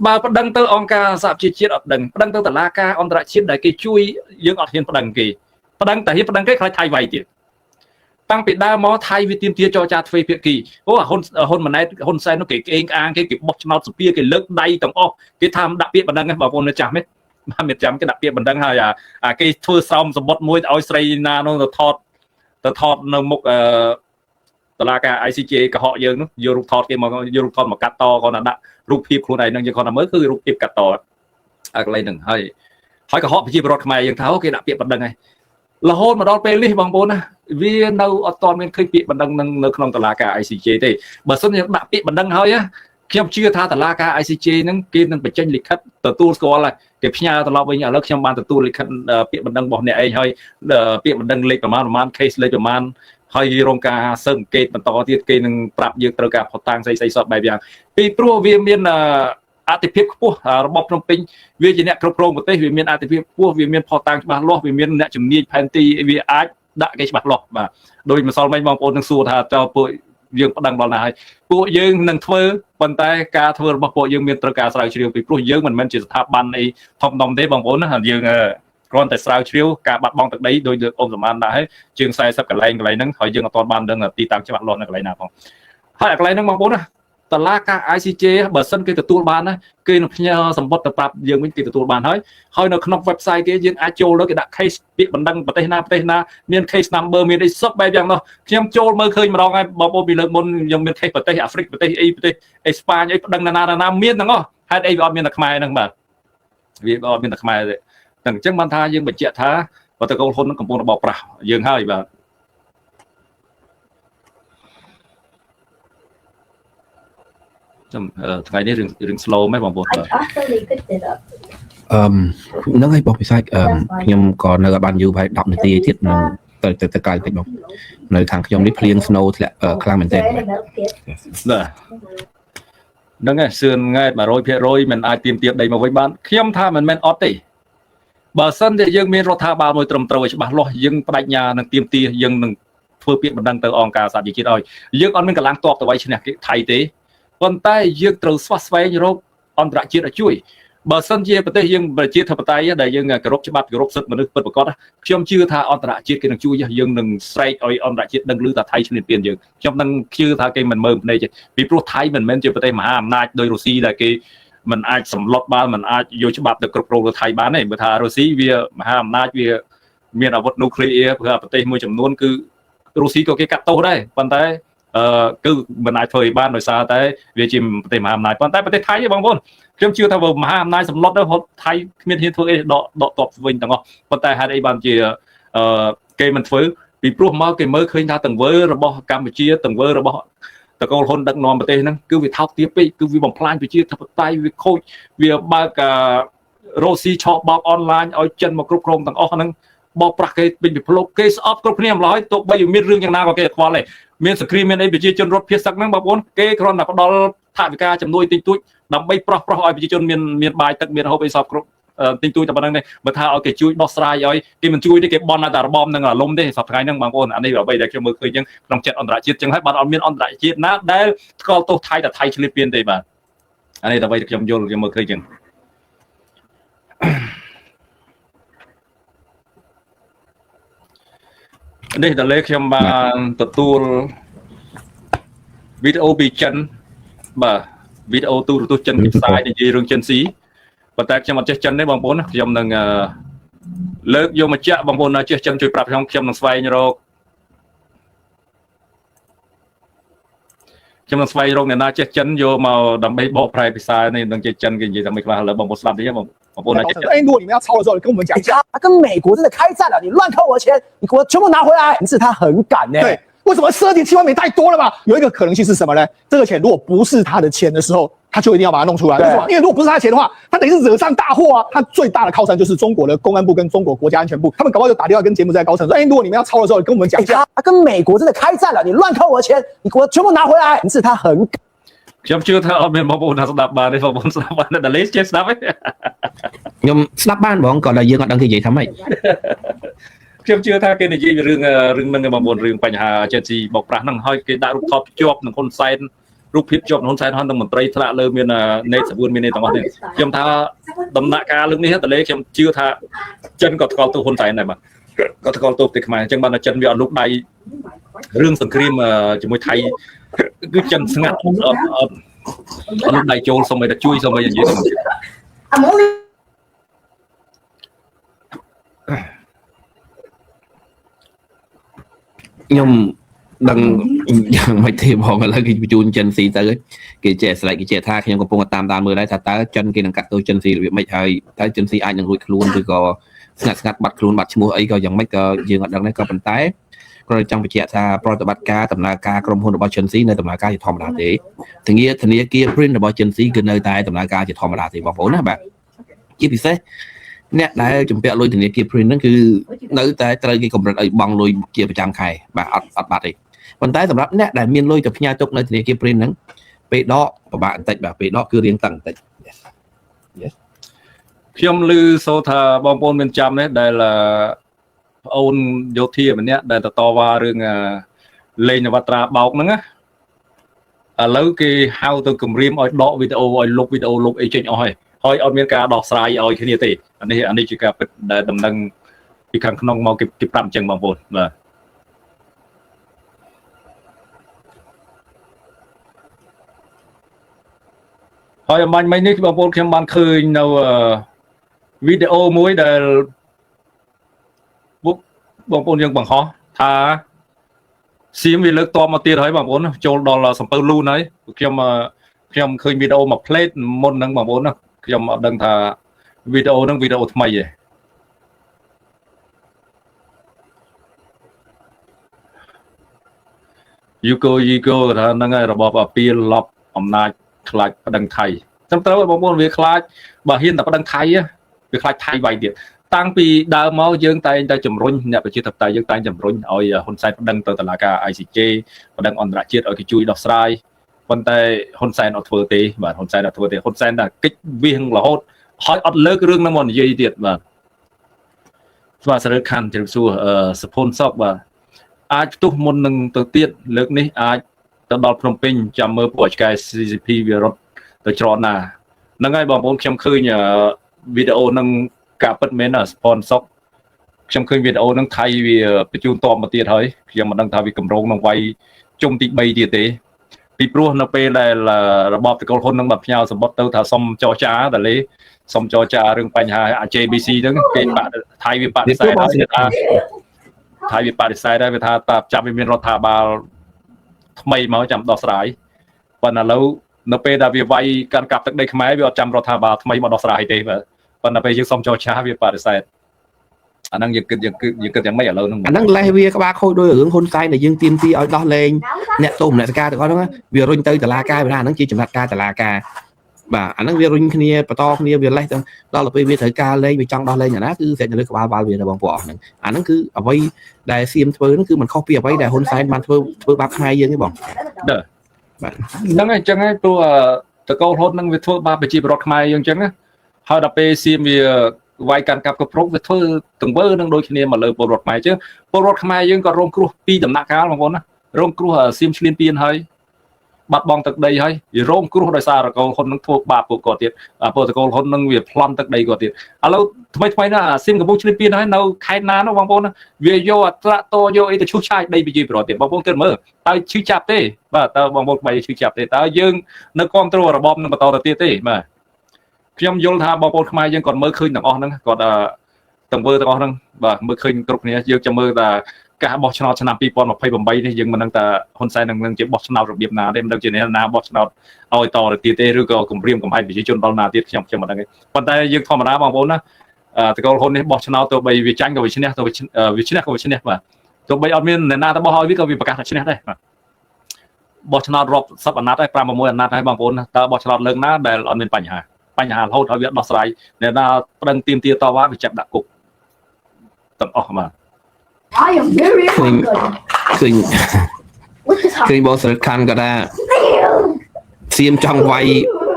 បើប្តឹងទៅអង្គការសហប្រជាជាតិអត់ដឹងប្តឹងទៅតុលាការអន្តរជាតិដែលគេជួយយើងអត់ហ៊ានប្តឹងគេប្តឹងតែហ៊ានប្តឹងគេខ្លាចថៃវាយទៀតតាំងពីដើមមកថៃវាទៀមទាចរចាទ្វេភាគីអូហ៊ុនហ៊ុនម៉ាណែតហ៊ុនសែននោះគេក្អេងក្អាងគេគេបោះឆ្នោតសភាគេលើកដៃទាំងអស់គេថាដាក់ពាក្យបណ្ដឹងបងប្អូននៅចាស់មែនបាទមានចាំគេដាក់ពាក្យបណ្ដឹងហើយអាគេធ្វើស្រោមសម្បត្តិមួយឲ្យស្រីណានោះទៅថតទៅថតនៅមុខអឺតឡាការ ICJ កុហកយើងនោះយករូបថតគេមកយករូបថតមកកាត់តគាត់ដាក់រូបភាពខ្លួនឯងនឹងយើងគាត់តែមើលគឺរូបភាពកាត់តអាកន្លែងហ្នឹងហើយហើយកុហកប្រជាពលរដ្ឋខ្មែរយើងថាគេដាក់ពាក្យបណ្ដឹងហើយរហូតមកដល់ពេលនេះបងប្អូនណាវានៅអត់ទាន់មានឃើញពាក្យបណ្ដឹងនឹងនៅក្នុងតុលាការ ICJ ទេបើសិនយើងដាក់ពាក្យបណ្ដឹងហើយខ្ញុំជឿថាតុលាការ ICJ ហ្នឹងគេនឹងបញ្ចេញលិខិតទទួលស្គាល់ហើយគេផ្ញើត្រឡប់វិញឥឡូវខ្ញុំបានទទួលលិខិតពាក្យបណ្ដឹងរបស់អ្នកឯងហើយពាក្យបណ្ដឹងលេខប្រមាណប្រមាណ case លេខប្រមាណហើយរងការស៊ើបអង្កេតបន្តទៀតគេនឹងប្រាប់យើងត្រូវការផុសតាងស្អីស្អីសពបែបយ៉ាងពីព្រោះវាមានអតិភិបខ្ពស់របបភ្នំពេញវាជាអ្នកគ្រប់គ្រងប្រទេសវាមានអតិភិបខ្ពស់វាមានផុសតាងច្បាស់លាស់វាមានអ្នកជំនាញផែនទីវាអាចដាក់គេច្បាស់លាស់បាទដោយម្សិលមិញបងប្អូននឹងសួរថាតើពួកយើងប្តឹងដល់ណាហើយពួកយើងនឹងធ្វើប៉ុន្តែការធ្វើរបស់ពួកយើងមានត្រូវការស្រាវជ្រាវពីព្រោះយើងមិនមែនជាស្ថាប័នអីធំដុំទេបងប្អូនណាយើងគ្រាន់តែស្រាវជ្រាវការបាត់បង់ទឹកដីដោយលើកអ៊ំសម្បានដាក់ហើយជាង40កន្លែងកន្លែងហ្នឹងហើយយើងអត់ទាន់បានដឹងទីតាំងច្បាស់លាស់នៅកន្លែងណាផងហើយកន្លែងហ្នឹងបងប្អូនណាតឡាការ ICJ បើសិនគេទទួលបានណាគេនឹងផ្ញើសម្បត្តិទៅប្រាប់យើងវិញគេទទួលបានហើយហើយនៅក្នុង website គេយើងអាចចូលទៅគេដាក់ case ពាក្យបណ្ដឹងប្រទេសណាប្រទេសណាមាន case number មានអីសពបែបយ៉ាងនោះខ្ញុំចូលមើលឃើញម្ដងហើយបងប្អូនពីលើកមុនខ្ញុំមាន case ប្រទេសអាហ្វ្រិកប្រទេសអីប្រទេសអេស្ប៉ាញអីប្តឹងណាណាណាមានទាំងអស់ហេតុអីវាអត់មានតែខ្មែរហ្នឹងបាទវាអត់មានតែខ្មែរទេតែអញ្ចឹងបានថាយើងបញ្ជាក់ថាបតកូលហ៊ុននឹងកំពុងរបបប្រាស់យើងហើយបាទចាំថ្ងៃនេះរឿងរឿង slow មែនបងប្អូន អឺហ្នឹងហើយបងពិសាចអឺខ្ញុំក៏នៅឲ្យបានយូរប្រហែល10នាទីទៀតនឹងទៅទៅទៅក្រៅតិចបងនៅខាងខ្ញុំនេះភ្លៀង snow ធ្លាក់ខ្លាំងមែនទែន បាទហ្នឹងហើយសឿនង៉ែត100%មិនអាចទៀមទាដីមកវិញបានខ្ញុំថាមិនមែនអត់ទេបើសិនជាយើងមានរដ្ឋាភិបាលមួយត្រឹមត្រូវឲ្យច្បាស់លាស់យើងបដិញ្ញានឹងទៀមទាយើងនឹងធ្វើពាក្យបណ្ដឹងទៅអង្គការសហប្រជាជាតិឲ្យយើងអត់មានកម្លាំងទ័ពទៅវាយឈ្នះគេថៃទេប៉ុន្តែយើងត្រូវស្វះស្វែងរកអន្តរជាតិឲ្យជួយបើសិនជាប្រទេសយើងប្រជាធិបតេយ្យដែលយើងគោរពច្បាប់គោរពសិទ្ធិមនុស្សពិតប្រាកដខ្ញុំជឿថាអន្តរជាតិគេនឹងជួយយើងនឹងស្រែកឲ្យអន្តរជាតិដឹងឮថាថៃឈ្លានពានយើងខ្ញុំនឹងជឿថាគេមិនមើលភ្នែកទេពីព្រោះថៃមិនមែនជាប្រទេសមហាអំណាចដោយរុស្ស៊ីដែលគេមិនអាចសម្លុតបានមិនអាចយកច្បាប់ទៅគ្រប់គ្រងលើថៃបានទេបើថារុស្ស៊ីវាមហាអំណាចវាមានអាវុធនុយក្លេអ៊ែរព្រោះប្រទេសមួយចំនួនគឺរុស្ស៊ីក៏គេកាត់ទោសដែរប៉ុន្តែអឺគឺមិនអាចធ្វើឲ្យបានដោយសារតែវាជាប្រទេសមហាអំណាចប៉ុន្តែប្រទេសថៃទេបងប្អូនខ្ញុំជឿថាបើមហាអំណាចសម្លុតទៅហត់ថៃគ្មានហ៊ានធ្វើអីដកដកតបវិញទាំងអស់ប៉ុន្តែហេតុអីបានជាអឺគេមិនធ្វើពីព្រោះមកគេមើលឃើញថាទង្វើរបស់កម្ពុជាទង្វើរបស់តកូលហ៊ុនដឹកនាំប្រទេសហ្នឹងគឺវាថោកទាបពេកគឺវាបំផ្លាញប្រជាធិបតេយ្យវាខូចវាបើករ៉ូស៊ីឆោបោកអនឡាញឲ្យចិនមកគ្រប់គ្រងទាំងអស់ហ្នឹងបោកប្រាស់គេពេញពិភពលោកគេស្អប់គ្រប់គ្នាម្ល៉េះទោះបីមានរឿងយ៉ាងណាក៏គេខ្វល់ដែរមានសង្គ្រាមមានអីប្រជាជនរត់ភៀសសឹកហ្នឹងបងប្អូនគេគ្រាន់តែផ្ដល់ថវិកាជំនួយតិចតួចដើម្បីប្រោះប្រោះឲ្យប្រជាជនមានមានបាយទឹកមានហូបអីសពគ្រប់តិចតួចតែប៉ុណ្្នឹងទេបើថាឲ្យគេជួយដោះស្រាយឲ្យគេមិនជួយទេគេបន់តែរបបនឹងអាលំទេសប្តាហ៍ថ្ងៃហ្នឹងបងប្អូនអានេះអ្វីដែលខ្ញុំមើលឃើញចឹងក្នុងចិត្តអន្តរជាតិចឹងហើយបាទអត់មានអន្តរជាតិណាដែលថ្កោលទោសថៃតែថៃឆ្លៀតពៀនទេបាទអានេះអ្វីដែលខ្ញុំយល់ខ្ញុំមើលឃើញចឹងនេះតលេខ្ញុំបានទទួលវីដេអូពីចិនបាទវីដេអូទូរទស្សន៍ចិនគេផ្សាយនិយាយរឿងចិនស៊ីប៉ុន្តែខ្ញុំអត់ចេះចិនទេបងប្អូនខ្ញុំនឹងលើកយកមកចាក់បងប្អូនណាចេះចិនជួយប្រាប់ខ្ញុំខ្ញុំនឹងស្វែងរកខ្ញុំនឹងស្វែងរកអ្នកណាចេះចិនយកមកដើម្បីបកប្រែភាសានេះនឹងចេះចិនគេនិយាយតែមិនខ្លះឥឡូវបងប្អូនស្ដាប់តិចបងបងប្អូនណាចេះ 哎，如果你们要抄的时候，你跟我们讲一下。跟美国真的开战了，你乱扣我钱，你给我全部拿回来。是他很敢呢。对，为什么12.7万美太多了吧？有一个可能性是什么呢？这个钱如果不是他的钱的时候，他就一定要把它弄出来。为什么？因为如果不是他的钱的话，他等于是惹上大祸啊！他最大的靠山就是中国的公安部跟中国国家安全部，他们搞不好就打电话跟柬埔寨高层说：“哎，如果你们要抄的时候，跟我们讲一下。” 他跟美国真的开战了，你乱扣我的钱，你给我全部拿回来。是他很 ខ្ញុំជឿថាអត់មានបងប្អូនណាស្ដាប់បានទេបងប្អូនស្ដាប់បានតែលេចេះស្ដាប់ទេ ខ្ញុំស្ដាប់បានបងគាត់តែយើងអត់ដឹងគេនិយាយថាម៉េច ខ្ញុំជឿថាគេនិយាយរឿងរឿងហ្នឹងបងប្អូនរឿងបញ្ហា agency បោកប្រាស់ហ្នឹងហើយគេដាក់រូបថតភ្ជាប់នឹងហ៊ុនសែនរូបភាពជាប់នឹងហ៊ុនសែនហើយនឹងមន្ត្រីថ្នាក់លើមាននេតសវឿនមាននេះទាំងអស់នេះខ្ញុំថាដំណាក់កាលលើកនេះតលេខ្ញុំជឿថាចិនក៏ថ្កោលទោសហ៊ុនសែនដែរបាទក៏ថ្កោលទោសប្រទេសខ្មែរអញ្ចឹងបានថាចិនវាអត់លូកដៃរឿងសង្គ្រាមជាមួយថៃគឺចិនស្ងាត់អត់អត់អត់លូកដៃចូលសូម្បីតែជួយសូម្បីតែនិយាយ I'm only ខ្ញុំដឹងយ៉ាងម៉េចទេបងឥឡូវគេបញ្ជូនចិនស៊ីទៅគេចេះស្លេកគេចេះថាខ្ញុំកំពុងតាមដានមើលដែរថាតើចិនគេនឹងកាត់ទោសចិនស៊ីរបៀបម៉េចហើយតើចិនស៊ីអាចនឹងរួចខ្លួនឬក៏ស្ងាត់ស្ងាត់បាត់ខ្លួនបាត់ឈ្មោះអីក៏យ៉ាងម៉េចក៏យើងអត់ដឹងដែរក៏ប៉ុន្តែគ្រាន់តែចង់បញ្ជាក់ថាប្រតិបត្តិការដំណើរការក្រុមហ៊ុនរបស់ចិនស៊ីនៅដំណើរការជាធម្មតាទេធនាគារ Print របស់ចិនស៊ីគឺនៅតែដំណើរការជាធម្មតាទេបងប្អូនណាបាទជាពិសេសអ្នកដែលជំពាក់លុយធនាគារ Print ហ្នឹងគឺនៅតែត្រូវគេកម្រិតឲ្យបង់លុយជាប្រចាំខែបាទអត់អត់បាត់ទេប៉ុន្តែសម្រាប់អ្នកដែលមានលុយទៅផ្ញើទុកនៅធនាគារ Print ហ្នឹងពេលដកពិបាកបន្តិចបាទពេលដកគឺរៀងតឹងបន្តិច Yes. Yes. ខ្ញុំឮសូរថាបងប្អូនមានចាំទេដែលប្អូនយោធាម្នាក់ដែលតតវ៉ារឿងលេងនវត្រាបោកហ្នឹងណាឥឡូវគេហៅទៅគម្រាមឲ្យដកវីដេអូឲ្យលុបវីដេអូលុបអីចេញអស់ហើយហើយអត់មានការដោះស្រាយឲ្យគ្នាទេអានេះអានេះជាការពិតដែលដំណឹងពីខាងក្នុងមកគេគេប្រាប់អញ្ចឹងបងប្អូនបាទហើយអំបញ្ញមិញនេះបងប្អូនខ្ញុំបានឃើញនៅវីដេអូមួយដែលពួកបងប្អូនយើងបង្ហោះថាសៀមវាលើកតបមកទៀតហើយបងប្អូនចូលដល់សំពៅលូនហើយខ្ញុំខ្ញុំឃើញវីដេអូមួយផ្លេតមុនហ្នឹងបងប្អូនណាខ្ញុំអត់ដឹងថាវីដេអូហ្នឹងវីដេអូថ្មីទេយូកូយីកូថាហ្នឹងហើយរបបអាពីលលប់អំណាចខ្លាចប្តឹងថៃត្រឹមត្រូវបងប្អូនវាខ្លាចបើហ៊ានតែប្តឹងថៃវាខ្លាចថៃវាយទៀតតាំងពីដើមមកយើងតែងតែជំរុញអ្នកប្រជាធិបតេយ្យយើងតែងជំរុញឲ្យហ៊ុនសែនប្តឹងទៅតុលាការ ICJ ប្តឹងអន្តរជាតិឲ្យគេជួយដោះស្រាយប៉ុន្តែហ៊ុនសែនអត់ធ្វើទេបាទហ៊ុនសែនអត់ធ្វើទេហ៊ុនសែនតែកិច្ចវាងរហូតហើយអត់លើករឿងហ្នឹងមកនិយាយទៀតបាទស្វាសរើខណ្ឌជ្រាបសួរសុផុនសុកបាទអាចផ្ទុះមុននឹងទៅទៀតលើកនេះអាចទៅដល់ភ្នំពេញចាំមើលពួកឆ្កែ CCP វារត់ទៅច្រកណាហ្នឹងហើយបងប្អូនខ្ញុំឃើញវីដេអូហ្នឹងការពិតមែនណាស្ពនសុកខ្ញុំឃើញវីដេអូហ្នឹងថៃវាបញ្ជូនតបមកទៀតហើយខ្ញុំមិនដឹងថាវាកម្រងនឹងវាយជុំទី3ទៀតទេពីព្រោះនៅពេលដែលរបបតកូលហ៊ុននឹងបានផ្ញើសម្បត្តិទៅថាសុំចរចាតលេសុំចរចារឿងបញ្ហា JBC ហ្នឹងគេបាក់ថៃវាបដិសេធហើយថាថៃវាបដិសេធហើយវាថាតាចាំវាមានរដ្ឋាភិបាលថ្មីមកចាំដោះស្រាយប៉ុន្តែឥឡូវនៅពេលដែលវាវាយកាន់កាប់ទឹកដីខ្មែរវាអត់ចាំរដ្ឋាភិបាលថ្មីមកដោះស្រាយទេបាទប៉ុន្តែពេលយើងសុំចរចាវាបដិសេធអាហ្នឹងយើងគិតយើងគិតយើងគិតយ៉ាងម៉េចឥឡូវហ្នឹង អាហ្នឹងលេះវាក្បាលខូចដោយរឿងហ៊ុនសែនដែលយើងទាមទារឲ្យដោះលែងអ្នកទោសមនសិការទាំងអស់ហ្នឹងវារុញទៅតុលាការវាថាអាហ្នឹងជាចំណាត់ការតុលាការបាទអាហ្នឹងវារុញគ្នាបន្តគ្នាវាលេះទៅដល់ទៅពេលវាត្រូវការលែងវាចង់ដោះលែងអាណាគឺស្រេចនៅលើក្បាលវ៉ាល់វាទៅបងប្អូនអស់ហ្នឹងអាហ្នឹងគឺអ្វីដែលសៀមធ្វើហ្នឹងគឺមិនខុសពីអ្វីដែលហ៊ុនសែនបានធ្វើធ្វើបាបខ្មែរយើងទេបងបាទ ហ្នឹងហើយអញ្ចឹងហើយព្រោះតកូលហ៊ុនហ្នឹងវាធ្វើបាបប្រជាពលរដ្ឋខ្មែរយើងអញ្ចឹងណាហើយដល់ពេលសៀមវាវាយកាន់កាប់គ្រប់វាធ្វើទង្វើនឹងដូចគ្នាមកលើពលរដ្ឋខ្មែរអញ្ចឹងពលរដ្ឋខ្មែរយើងក៏រងគ្រោះពីដំណាក់កាលបងប្អូនណារងគ្រោះសៀមឈ្លានពានហើយបាត់បង់ទឹកដីហើយវារងគ្រោះដោយសារតកូលហ៊ុននឹងធ្វើបាបពួកគាត់ទៀតពលតកូលហ៊ុននឹងវាប្លន់ទឹកដីគាត់ទៀតឥឡូវថ្មីថ្មីណាសៀមកំពុងឈ្លានពានហើយនៅខេត្តណានោះបងប្អូនណាវាយកអត្រាតយកអីទៅឈូសឆាយដីប្រជាពលរដ្ឋទៀតបងប្អូនគិតមើលតើឈឺចាប់ទេបាទតើបងប្អូនខ្មែរឈឺចាប់ទេតើយើងនៅគ្រប់គ្រងរបបនឹងបន្តទៅទៀតទេបាទខ្ញុំយល់ថាបងប្អូនខ្មែរយើងគាត់មើលឃើញទាំងអស់ហ្នឹងគាត់ទង្វើទាំងអស់ហ្នឹងបាទមើលឃើញគ្រប់គ្នាយើងចាំមើលថាការបោះឆ្នោតឆ្នាំ2028នេះយើងមិនដឹងថាហ៊ុនសែននឹងជាបោះឆ្នោតរបៀបណាទេមិនដឹងជាអ្នកណាបោះឆ្នោតឲ្យតទៅទៀតទេឬក៏គម្រាមកំហែងប្រជាជនដល់ណាទៀតខ្ញុំខ្ញុំមិនដឹងទេប៉ុន្តែយើងធម្មតាបងប្អូនណាតកូលហ៊ុននេះបោះឆ្នោតទៅបីវាចាញ់ក៏វាឈ្នះទៅវាឈ្នះក៏វាឈ្នះបាទទោះបីអត់មានអ្នកណាទៅបោះឲ្យវាក៏វាប្រកាសថាឈ្នះដែរបាទ បោះឆ្នោតរាប់សិបអាណត្តិហើយ5 6អាណត្តិហើយបងប្អូនតើបោះឆ្នោតលើកណាដែលអត់មានបញ្ហាបញ្ហារហូតឲ្យវាដោះស្រាយអ្នកណាប្តឹងទាមទារតវ៉ាវាចាប់ដាក់គុកទាំងអស់បាទ I am very ឃើញ hungry. ឃើញ What is ឃើញបងស្រិតខាន់ក៏ថាសៀមចង់វាយ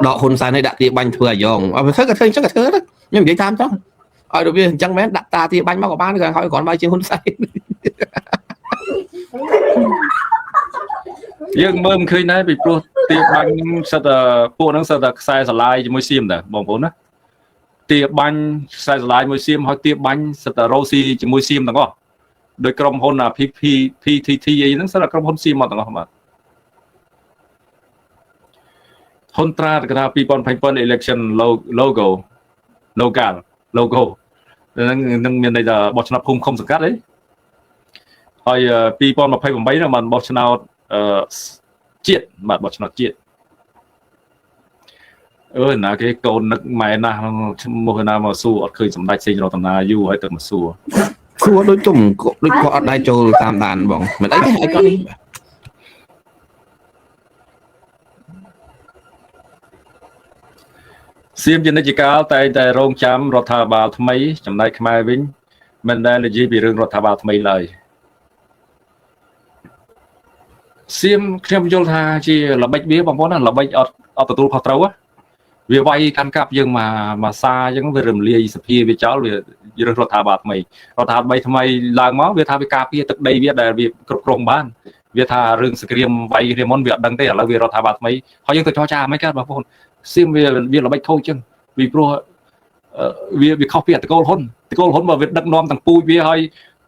ដកហ៊ុនសែនឲ្យដាក់ទាបាញ់ធ្វើអាយ៉ងអត់ធ្វើក៏ធ្វើអញ្ចឹងក៏ធ្វើទៅខ្ញុំនិយាយតាមចង់ឲ្យដូចវាអញ្ចឹងមែនដាក់តាទាបាញ់មកក៏បានក៏ឲ្យគ្រាន់វាយជាងហ៊ុនសែន យើងមើលមិនឃើញដែរពីព្រោះទាបាញ់សិតតែពួកហ្នឹងសិតតែខ្សែស្រឡាយជាមួយសៀមដែរបងប្អូនណាទាបាញ់ខ្សែស្រឡាយមួយសៀមហើយទាបាញ់សិតតែរ៉ូស៊ីជាមួយសៀមទាំងអស់ដោយក្រុមហ៊ុនអា PP PTT អីហ្នឹងសិតតែក្រុមហ៊ុនសៀមមកទាំងអស់បាទហ៊ុនត្រាគេថា2027 election logo local logo ហ្នឹងនឹងមានន័យថាបោះឆ្នោតភូមិឃុំសង្កាត់អីហើយ2028ហ្នឹងបានបោះឆ្នោតអឺជាតិបាទបោះឆ្នោតជាតិអើយណាគេកូននឹកម៉ែណាស់ឈ្មោះណាមកសួរអត់ឃើញសម្ដេចសេងរតនាយូរហើយទៅមកសួរ សួរដូចទុំដូចគាត់អត់ដែរចូលតាមដានបងមិនអីទេអីគាត់នេះ សៀមជានិច្ចកាលតែងតែរងចាំរដ្ឋាភិបាលថ្មីចំណែកខ្មែរវិញមិនដែលនិយាយពីរឿងរដ្ឋាភិបាលថ្មីឡើយសៀមខ្ញុំយល់ថាជាល្បិចវាបងប្អូនណាល្បិចអត់អត់ទទួលខុសត្រូវវាវាយកាន់កាប់យើងមកមកសាអញ្ចឹងវារំលាយសភាវាចោលវារើសរដ្ឋាភិបាលថ្មីរដ្ឋាភិបាលថ្មីឡើងមកវាថាវាការពារទឹកដីវាដែលវាគ្រប់គ្រងបានវាថារឿងសង្គ្រាមវាយគ្នាមុនវាអត់ដឹងទេឥឡូវវារដ្ឋាភិបាលថ្មីហើយយើងទៅចរចាមិនកើតបងប្អូនសៀមវាវាល្បិចខូចអញ្ចឹងពីព្រោះវាវាខុសពីតកូលហ៊ុនតកូលហ៊ុនបើវាដឹកនាំទាំងពូជវាហើយ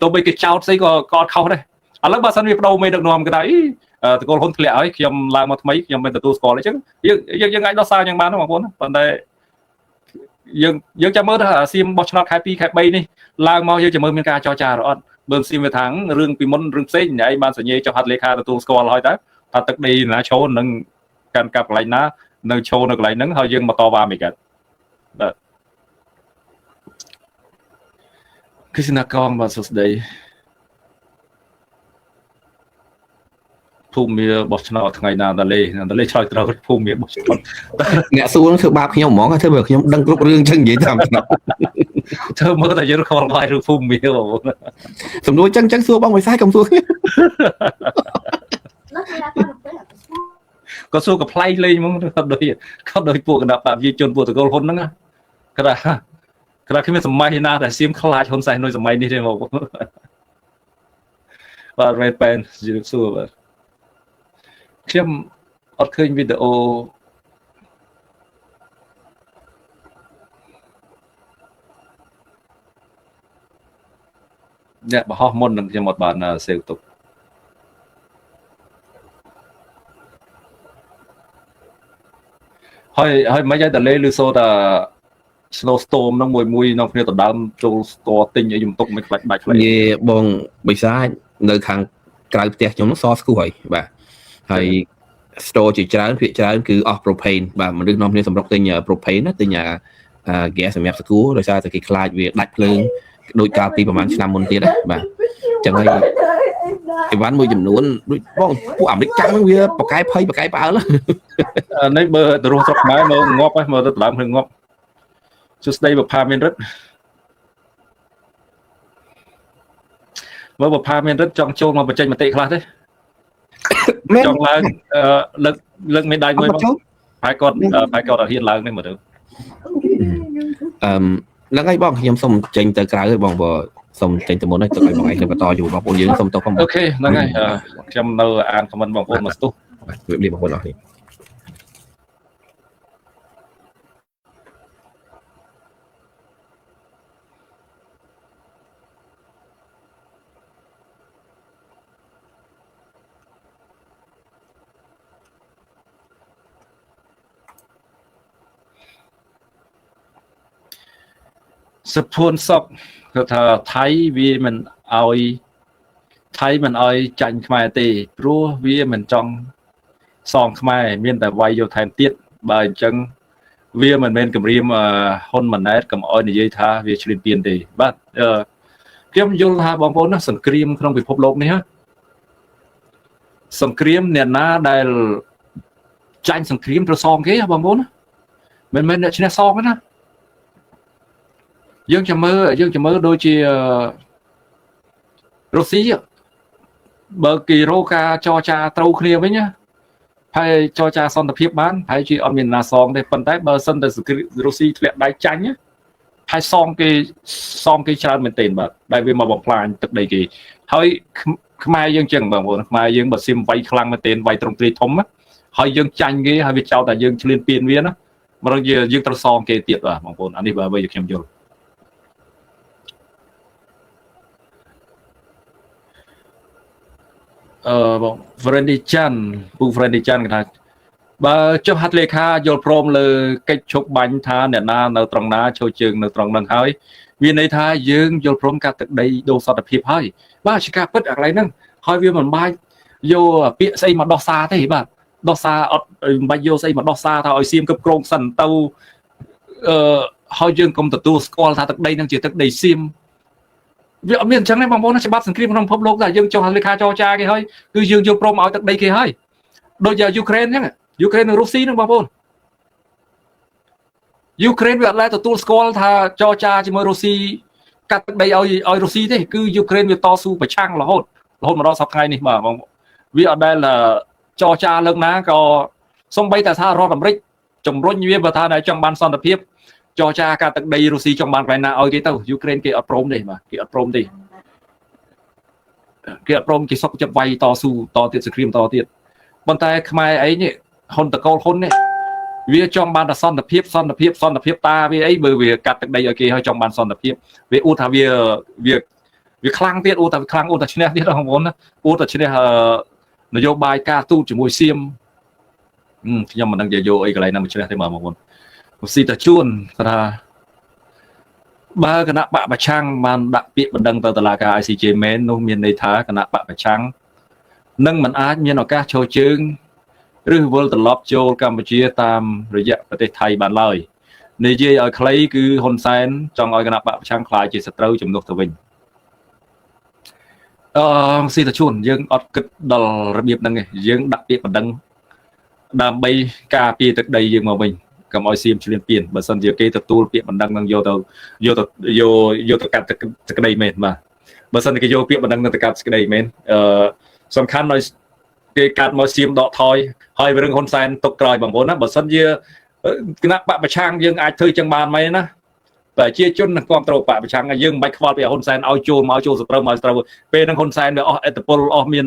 ទោះបីគេចោតស្អីក៏ក៏អត់ខុសដែរឥឡូវបើសិនវាបដូរមេដឹកនាំគេថាអីតកូលហ៊ុនធ្លាក់ហើយខ្ញុំឡើងមកថ្មីខ្ញុំមិនទទួលស្គាល់អញ្ចឹងយើងយើងយើងអាចដោះសារយ៉ាងបានបងប្អូនប៉ុន្តែយើងយើងចាំមើលថាសៀមបោះឆ្នោតខែ2ខែ3នេះឡើងមកយើងចាំមើលមានការចរចាឬអត់បើសៀមវាថារឿងពីមុនរឿងផ្សេងឯងបានសញ្ញាចុះហត្ថលេខាទទួលស្គាល់ហើយតើថាទឹកដីណាឈោនឹងកាន់កាប់កន្លែងណានៅឈោនៅកន្លែងហ្នឹងហើយយើងមកតវ៉ាមិនកើតបាទគឺស្នាក់កងបាទសួស្តីភូមិបោះឆ្នោតថ្ងៃណាតាលេតាលេឆ្លើយត្រូវភូមិបោះឆ្នោត អ្នកសួរធ្វើបាបខ្ញុំហ្មងធ្វើបើខ្ញុំដឹងគ្រប់រឿងចឹងនិយាយតាមឆ្នោត ធ្វើមើលតែយើងខលបាយឬភូមិបងប្អូន សំណួរចឹងចឹងសួរបងវិសាយកុំសួរខ្ញុំ ក៏សួរក៏ប្លែកលេងហ្មងគាត់ដូចគាត់ដូចពួកគណៈបកប្រជាជនពួកតកូលហ៊ុនហ្នឹងគាត់ថាគាត់គ្មានសម័យណាដែលសៀមខ្លាចហ៊ុនសែននៅសម័យនេះទេបងបាទរ៉េតប៉ែនជម្រាបសួរបាទខ្ញុំអត់ឃើញវីដេអូអ្នកបរោះមុននឹងខ្ញុំអត់បានសេវទុកហើយហើយមិនឲ្យតលេឬសូតា snow storm ហ្នឹងមួយមួយក្នុងគ្នាដដើមចូល store ទិញអីខ្ញុំទុកមិនខ្លាចបាច់ខ្លាច និយាយបងបិសាចនៅខាងក្រៅផ្ទះខ្ញុំហ្នឹងសស្គូហើយបាទហើយ store ជាច្រើនភាគច្រើនគឺអស់ propane បាទមនុស្សនាំគ្នាសម្រុកទិញ propane ណាទិញអា gas សម្រាប់ស្គូដោយសារតែគេខ្លាចវាដាច់ភ្លើងដោយកាលពីប្រហែលឆ្នាំមុនទៀតណាបាទចឹងហើយអីវ៉ាន់មួយចំនួនដូចបងពួកអាមេរិកចាំងហ្នឹងវាបកកែភ័យបកកែផ្អើល នេះបើទៅរស់ស្រុកខ្មែរមើលងាប់ហើយមើលទៅដើមគ្នាងាប់សួស្តីបផាមានរិទ្ធមើលបផាមានរិទ្ធចង់ចូលមកបញ្ចេញមតិខ្លះទេចង់ឡើងលើកលើកមេដៃមួយមកប្រហែលគាត់ប្រហែលគាត់អត់ហ៊ានឡើងទេមើលទៅ អឺហ្នឹងហើយបងខ្ញុំសុំចេញទៅក្រៅហើយបងបើសុំចេញទៅមុនហើយទុកឲ្យបងឯងទៅបន្តយូរបងប្អូនយើងសុំទោសផង អូខេហ្នឹងហើយខ្ញុំនៅអានខមមិនបងប្អូនមកស្ទុះ បាទជម្រាបលាបងប្អូនអរគ្នា សុភួនសុកគាត់ថាថៃវាមិនឲ្យថៃមិនឲ្យចាញ់ខ្មែរទេព្រោះវាមិនចង់សងខ្មែរមានតែវាយយកថែមទៀតបើអញ្ចឹងវាមិនមែនគម្រាមហ៊ុនម៉ាណែតកុំឲ្យនិយាយថាវាឈ្លានពានទេបាទខ្ញុំយល់ថាបងប្អូនណាសង្គ្រាមក្នុងពិភពលោកនេះ សង្គ្រាមអ្នកណាដែលចាញ់សង្គ្រាមត្រូវសងគេហ៎បងប្អូនណាមិនមែនអ្នកឈ្នះសងទេណាយើងចាំមើលដូចជារុស្ស៊ីបើគេរកការចរចាត្រូវគ្នាវិញណាហើយចរចាសន្តិភាពបានហើយជាអត់មានណាសងទេប៉ុន្តែបើសិនតែសង្គ្រាមរុស្ស៊ីធ្លាក់ដៃចាញ់ណាហើយសងគេសងគេច្រើនមែនទែនបាទដែលវាមកបំផ្លាញទឹកដីគេហើយខ្មែរយើងចឹងបងប្អូនខ្មែរយើងបើសៀមវាយខ្លាំងមែនទែនវាយត្រង់ទ្រាយធំណាហើយយើងចាញ់គេហើយវាចោទតែយើងឈ្លានពានវាណាម្ដងយើងត្រូវសងគេទៀតបាទបងប្អូនអានេះបើអ្វីខ្ញុំយល់អឺបង Friendly Chan ពូ Friendly Chan គេថាបើចុះហត្ថលេខាយល់ព្រមលើកិច្ចឈប់បាញ់ថាអ្នកណានៅត្រង់ណាចូលជើងនៅត្រង់នឹងហើយវាន័យថាយើងយល់ព្រមកាត់ទឹកដីដូរសន្តិភាពហើយបាទជាការពិតអាកន្លែងហ្នឹងហើយវាមិនបាច់យកពាក្យស្អីមកដោះសារទេបាទដោះសារអត់មិនបាច់យកស្អីមកដោះសារថាឲ្យសៀមគ្រប់គ្រងសិនទៅអឺហើយយើងកុំទទួលស្គាល់ថាទឹកដីហ្នឹងជាទឹកដីសៀមវាអត់មានអញ្ចឹងទេបងប្អូនណាច្បាប់សង្គ្រាមក្នុងពិភពលោកតែយើងចុះហត្ថលេខាចរចាគេហើយគឺយើងយល់ព្រមឲ្យទឹកដីគេហើយដូចជាយូក្រែនអញ្ចឹងយូក្រែននិងរុស្ស៊ីហ្នឹងបងប្អូនយូក្រែនវាអត់ដែលទទួលស្គាល់ថាចរចាជាមួយរុស្ស៊ីកាត់ទឹកដីឲ្យរុស្ស៊ីទេគឺយូក្រែនវាតស៊ូប្រឆាំងរហូតរហូតមកដល់សប្តាហ៍ថ្ងៃនេះបាទបងវាអត់ដែលចរចាលើកណាក៏សំបីតែថារដ្ឋអាមេរិកជំរុញវាបើថាតែចង់បានសន្តិភាពចរចាកាត់ទឹកដីរុស្ស៊ីចង់បានកន្លែងណាឲ្យគេទៅយូក្រែនគេអត់ព្រមទេបាទគេអត់ព្រមទេគេអត់ព្រមគេសុកចិត្តវាយតស៊ូតទៀតសង្គ្រាមតទៀតប៉ុន្តែខ្មែរអីនេះហ៊ុនតកូលហ៊ុននេះវាចង់បានតែសន្តិភាពសន្តិភាពសន្តិភាពតាវាអីបើវាកាត់ទឹកដីឲ្យគេហើយចង់បានសន្តិភាពវាអួតថាវាវាវាខ្លាំងទៀតអួតថាវាខ្លាំងអួតថាឈ្នះទៀតបងប្អូនណាអួតថាឈ្នះនយោបាយការទូតជាមួយសៀមខ្ញុំមិនដឹងជាយកអីកន្លែងណាមកឈ្នះទេបងប្អូនស៊ីតាជួនគាត់ថាបើគណៈបកប្រឆាំងបានដាក់ពាក្យបណ្ដឹងទៅតុលាការ ICJ មែននោះមានន័យថាគណៈបកប្រឆាំងនឹងមិនអាចមានឱកាសឈរជើងឬវិលត្រឡប់ចូលកម្ពុជាតាមរយៈប្រទេសថៃបានឡើយនិយាយឲ្យខ្លីគឺហ៊ុនសែនចង់ឲ្យគណៈបកប្រឆាំងក្លាយជាសត្រូវជំនួសទៅវិញអឺស៊ីតាជួនយើងអត់គិតដល់របៀបហ្នឹងទេយើងដាក់ពាក្យបណ្ដឹងដើម្បីការពារទឹកដីយើងមកវិញកុំឲ្យសៀមឈ្លានពានបើសិនជាគេទទួលពាក្យបណ្ដឹងនឹងយកទៅយកទៅយកយកទៅកាត់ទឹកដីមែនបាទបើសិនជាគេយកពាក្យបណ្ដឹងនឹងទៅកាត់ទឹកដីមែនអឺសំខាន់ឲ្យគេកាត់មកសៀមដកថយហើយរឿងហ៊ុនសែនទុកក្រោយបងប្អូនណាបើសិនជាគណៈបកប្រឆាំងយើងអាចធ្វើចឹងបានไหมណាប្រជាជននឹងគ្រប់គ្រងបកប្រឆាំងយើងមិនបាច់ខ្វល់ពីហ៊ុនសែនឲ្យចូលមកចូលសត្រូវមកសត្រូវពេលហ្នឹងហ៊ុនសែនវាអស់ឥទ្ធិពលអស់មាន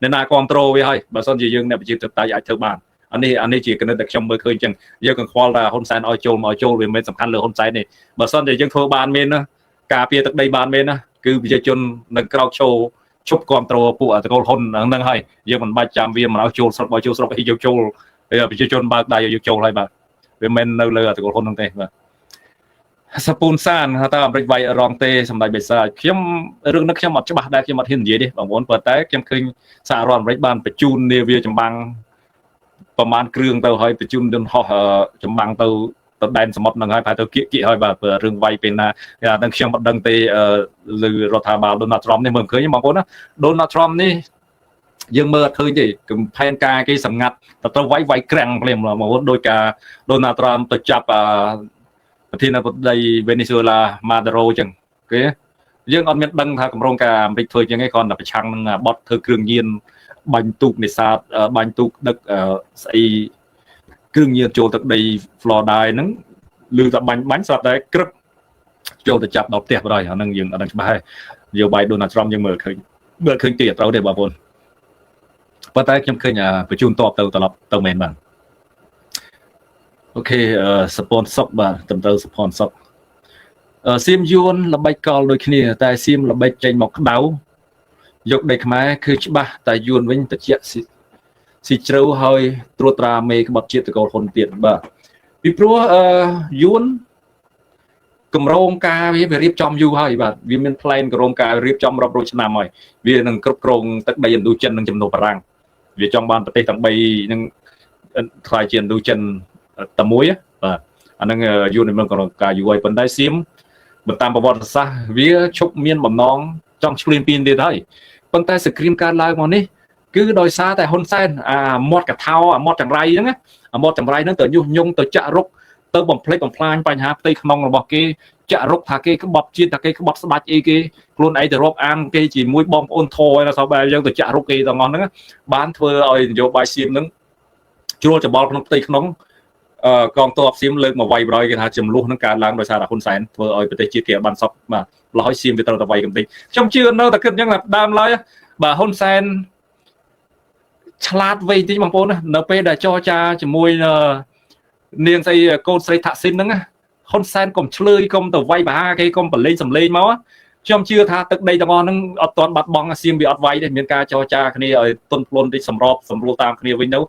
អ្នកណាគ្រប់គ្រងវាហើយបើសិនជាយើងអ្នកប្រជាធិបតេយ្យអាចធ្វើបានអានេះជាគណិតដែលខ្ញុំមើលឃើញចឹងយើងក៏ខ្វល់ថាហ៊ុនសែនឲ្យចូលមកចូលវាមិនសំខាន់លើហ៊ុនសែនទេបើសិនជាយើងធ្វើបានមែនណាការពារទឹកដីបានមែនណាគឺប្រជាជននឹងក្រោកឈរឈប់គ្រប់គ្រងពួកអតកូលហ៊ុនហ្នឹងហើយយើងមិនបាច់ចាំវាមិនឲ្យចូលស្រុកបើចូលស្រុកឲ្យយើងចូលប្រជាជនបើកដៃឲ្យយើងចូលហើយបាទវាមិននៅលើអតកូលហ៊ុនហ្នឹងទេបាទសពូនសានថាតើអាមេរិកវាយរងទេសម្ដេចបេសាខ្ញុំរឿងនេះខ្ញុំអត់ច្បាស់ដែរខ្ញុំអត់ហ៊ាននិយាយទេបងប្អូនប៉ុន្តែខ្ញុំឃើញសហរដ្ឋអាមេរិកបានបញ្ជូននាវាចម្បាំងប្រមាណគ្រឿងទៅហើយបញ្ជូនយន្តហោះចម្បាំងទៅដែនសមុទ្រហ្នឹងហើយប្រហែលទៅគៀកគៀកហើយបាទរឿងវាយពេលណាដឹងខ្ញុំអត់ដឹងទេឬរដ្ឋាភិបាលដូណាល់ត្រាំនេះមើលមិនឃើញបងប្អូនណាដូណាល់ត្រាំនេះយើងមើលអត់ឃើញទេកំផែនការគេសម្ងាត់ទៅត្រូវវាយក្រាំងភ្លាមបងប្អូនដោយការដូណាល់ត្រាំទៅចាប់ប្រធានាធិបតីវេណេស៊ុយឡាម៉ាឌូរ៉ូចឹងគេយើងអត់មានដឹងថាកម្រងការអាមេរិកធ្វើចឹងឯងគ្រាន់តែប្រឆាំងនឹងបត់ធ្វើគ្រឿងញៀនបាញ់ទូកនេសាទបាញ់ទូកដឹកស្អីគ្រឿងញៀនចូលទឹកដី Florida ហ្នឹងឮតែបាញ់ស្រាប់តែក្រឹបចូលទៅចាប់ដល់ផ្ទះបណ្ដោយអាហ្នឹងយើងអត់ដឹងច្បាស់ហើយនយោបាយដូណាល់ត្រាំយើងមើលឃើញទេអត់ត្រូវទេបងប្អូនប៉ុន្តែខ្ញុំឃើញបញ្ជូនតបទៅត្រឡប់ទៅមែនបាទអូខេសពនសុកបាទត្រឹមត្រូវសពនសុកសៀមយួនល្បិចកលដូចគ្នាតែសៀមល្បិចចេញមកក្តៅយកដីខ្មែរគឺច្បាស់តែយួនវិញតិចស៊ីជ្រៅហើយត្រួតត្រាមេក្បត់ជាតិតកូលហ៊ុនទៀតបាទពីព្រោះយួនកម្រងការវារៀបចំយូរហើយបាទវាមានផ្លែនកម្រងការរៀបចំរាប់រយឆ្នាំហើយវានឹងគ្រប់គ្រងទឹកដីឥណ្ឌូចិននិងចំនួនបារាំងវាចង់បានប្រទេសទាំង3នឹងក្លាយជាឥណ្ឌូចិនតែមួយបាទអានឹងយួននឹងកម្រងការយូរហើយប៉ុន្តែសៀមបើតាមប្រវត្តិសាស្ត្រវាឈប់មានបំណងចង់ឈ្លានពានទៀតហើយប៉ុន្តែសង្គ្រាមកើតឡើងមកនេះ គឺដោយសារតែហ៊ុនសែនអាមាត់កថោអាមាត់ចង្រៃហ្នឹងអាមាត់ចង្រៃហ្នឹងទៅញុះញង់ទៅចាក់រុកទៅបំផ្លិចបំផ្លាញបញ្ហាផ្ទៃក្នុងរបស់គេចាក់រុកថាគេក្បត់ជាតិថាគេក្បត់ស្ដាច់អីគេខ្លួនឯងទៅរាប់អានគេជាមួយបងប្អូនធរឯណាសោះបែបយើងទៅចាក់រុកគេទាំងអស់ហ្នឹងបានធ្វើឲ្យនយោបាយសៀមហ្នឹងជ្រួលច្បល់ក្នុងផ្ទៃក្នុងកងទ័ពសៀមលើកមកវាយបរយគេថាចំនួននឹងកើតឡើងដោយសារតែហ៊ុនសែនធ្វើឲ្យប្រទេសជាតិគេបានសពបាទលហើយសៀមវាត្រូវតែវាយកំទេចខ្ញុំជឿនៅតែគិតអញ្ចឹងដើមឡើយបាទហ៊ុនសែនឆ្លាតវៃតិចបងប្អូនណានៅពេលដែលចរចាជាមួយនាងស្អីកូនស្រីថាក់ស៊ីនហ្នឹងហ៊ុនសែនកុំឆ្លើយកុំទៅវាយបហាគេកុំបលេងសំលេងមកខ្ញុំជឿថាទឹកដីទាំងអស់ហ្នឹងអត់ទាន់បាត់បង់សៀមវាអត់វាយទេមានការចរចាគ្នាឲ្យទុនភ្លុនតិចសម្របសម្រួលតាមគ្នាវិញទៅ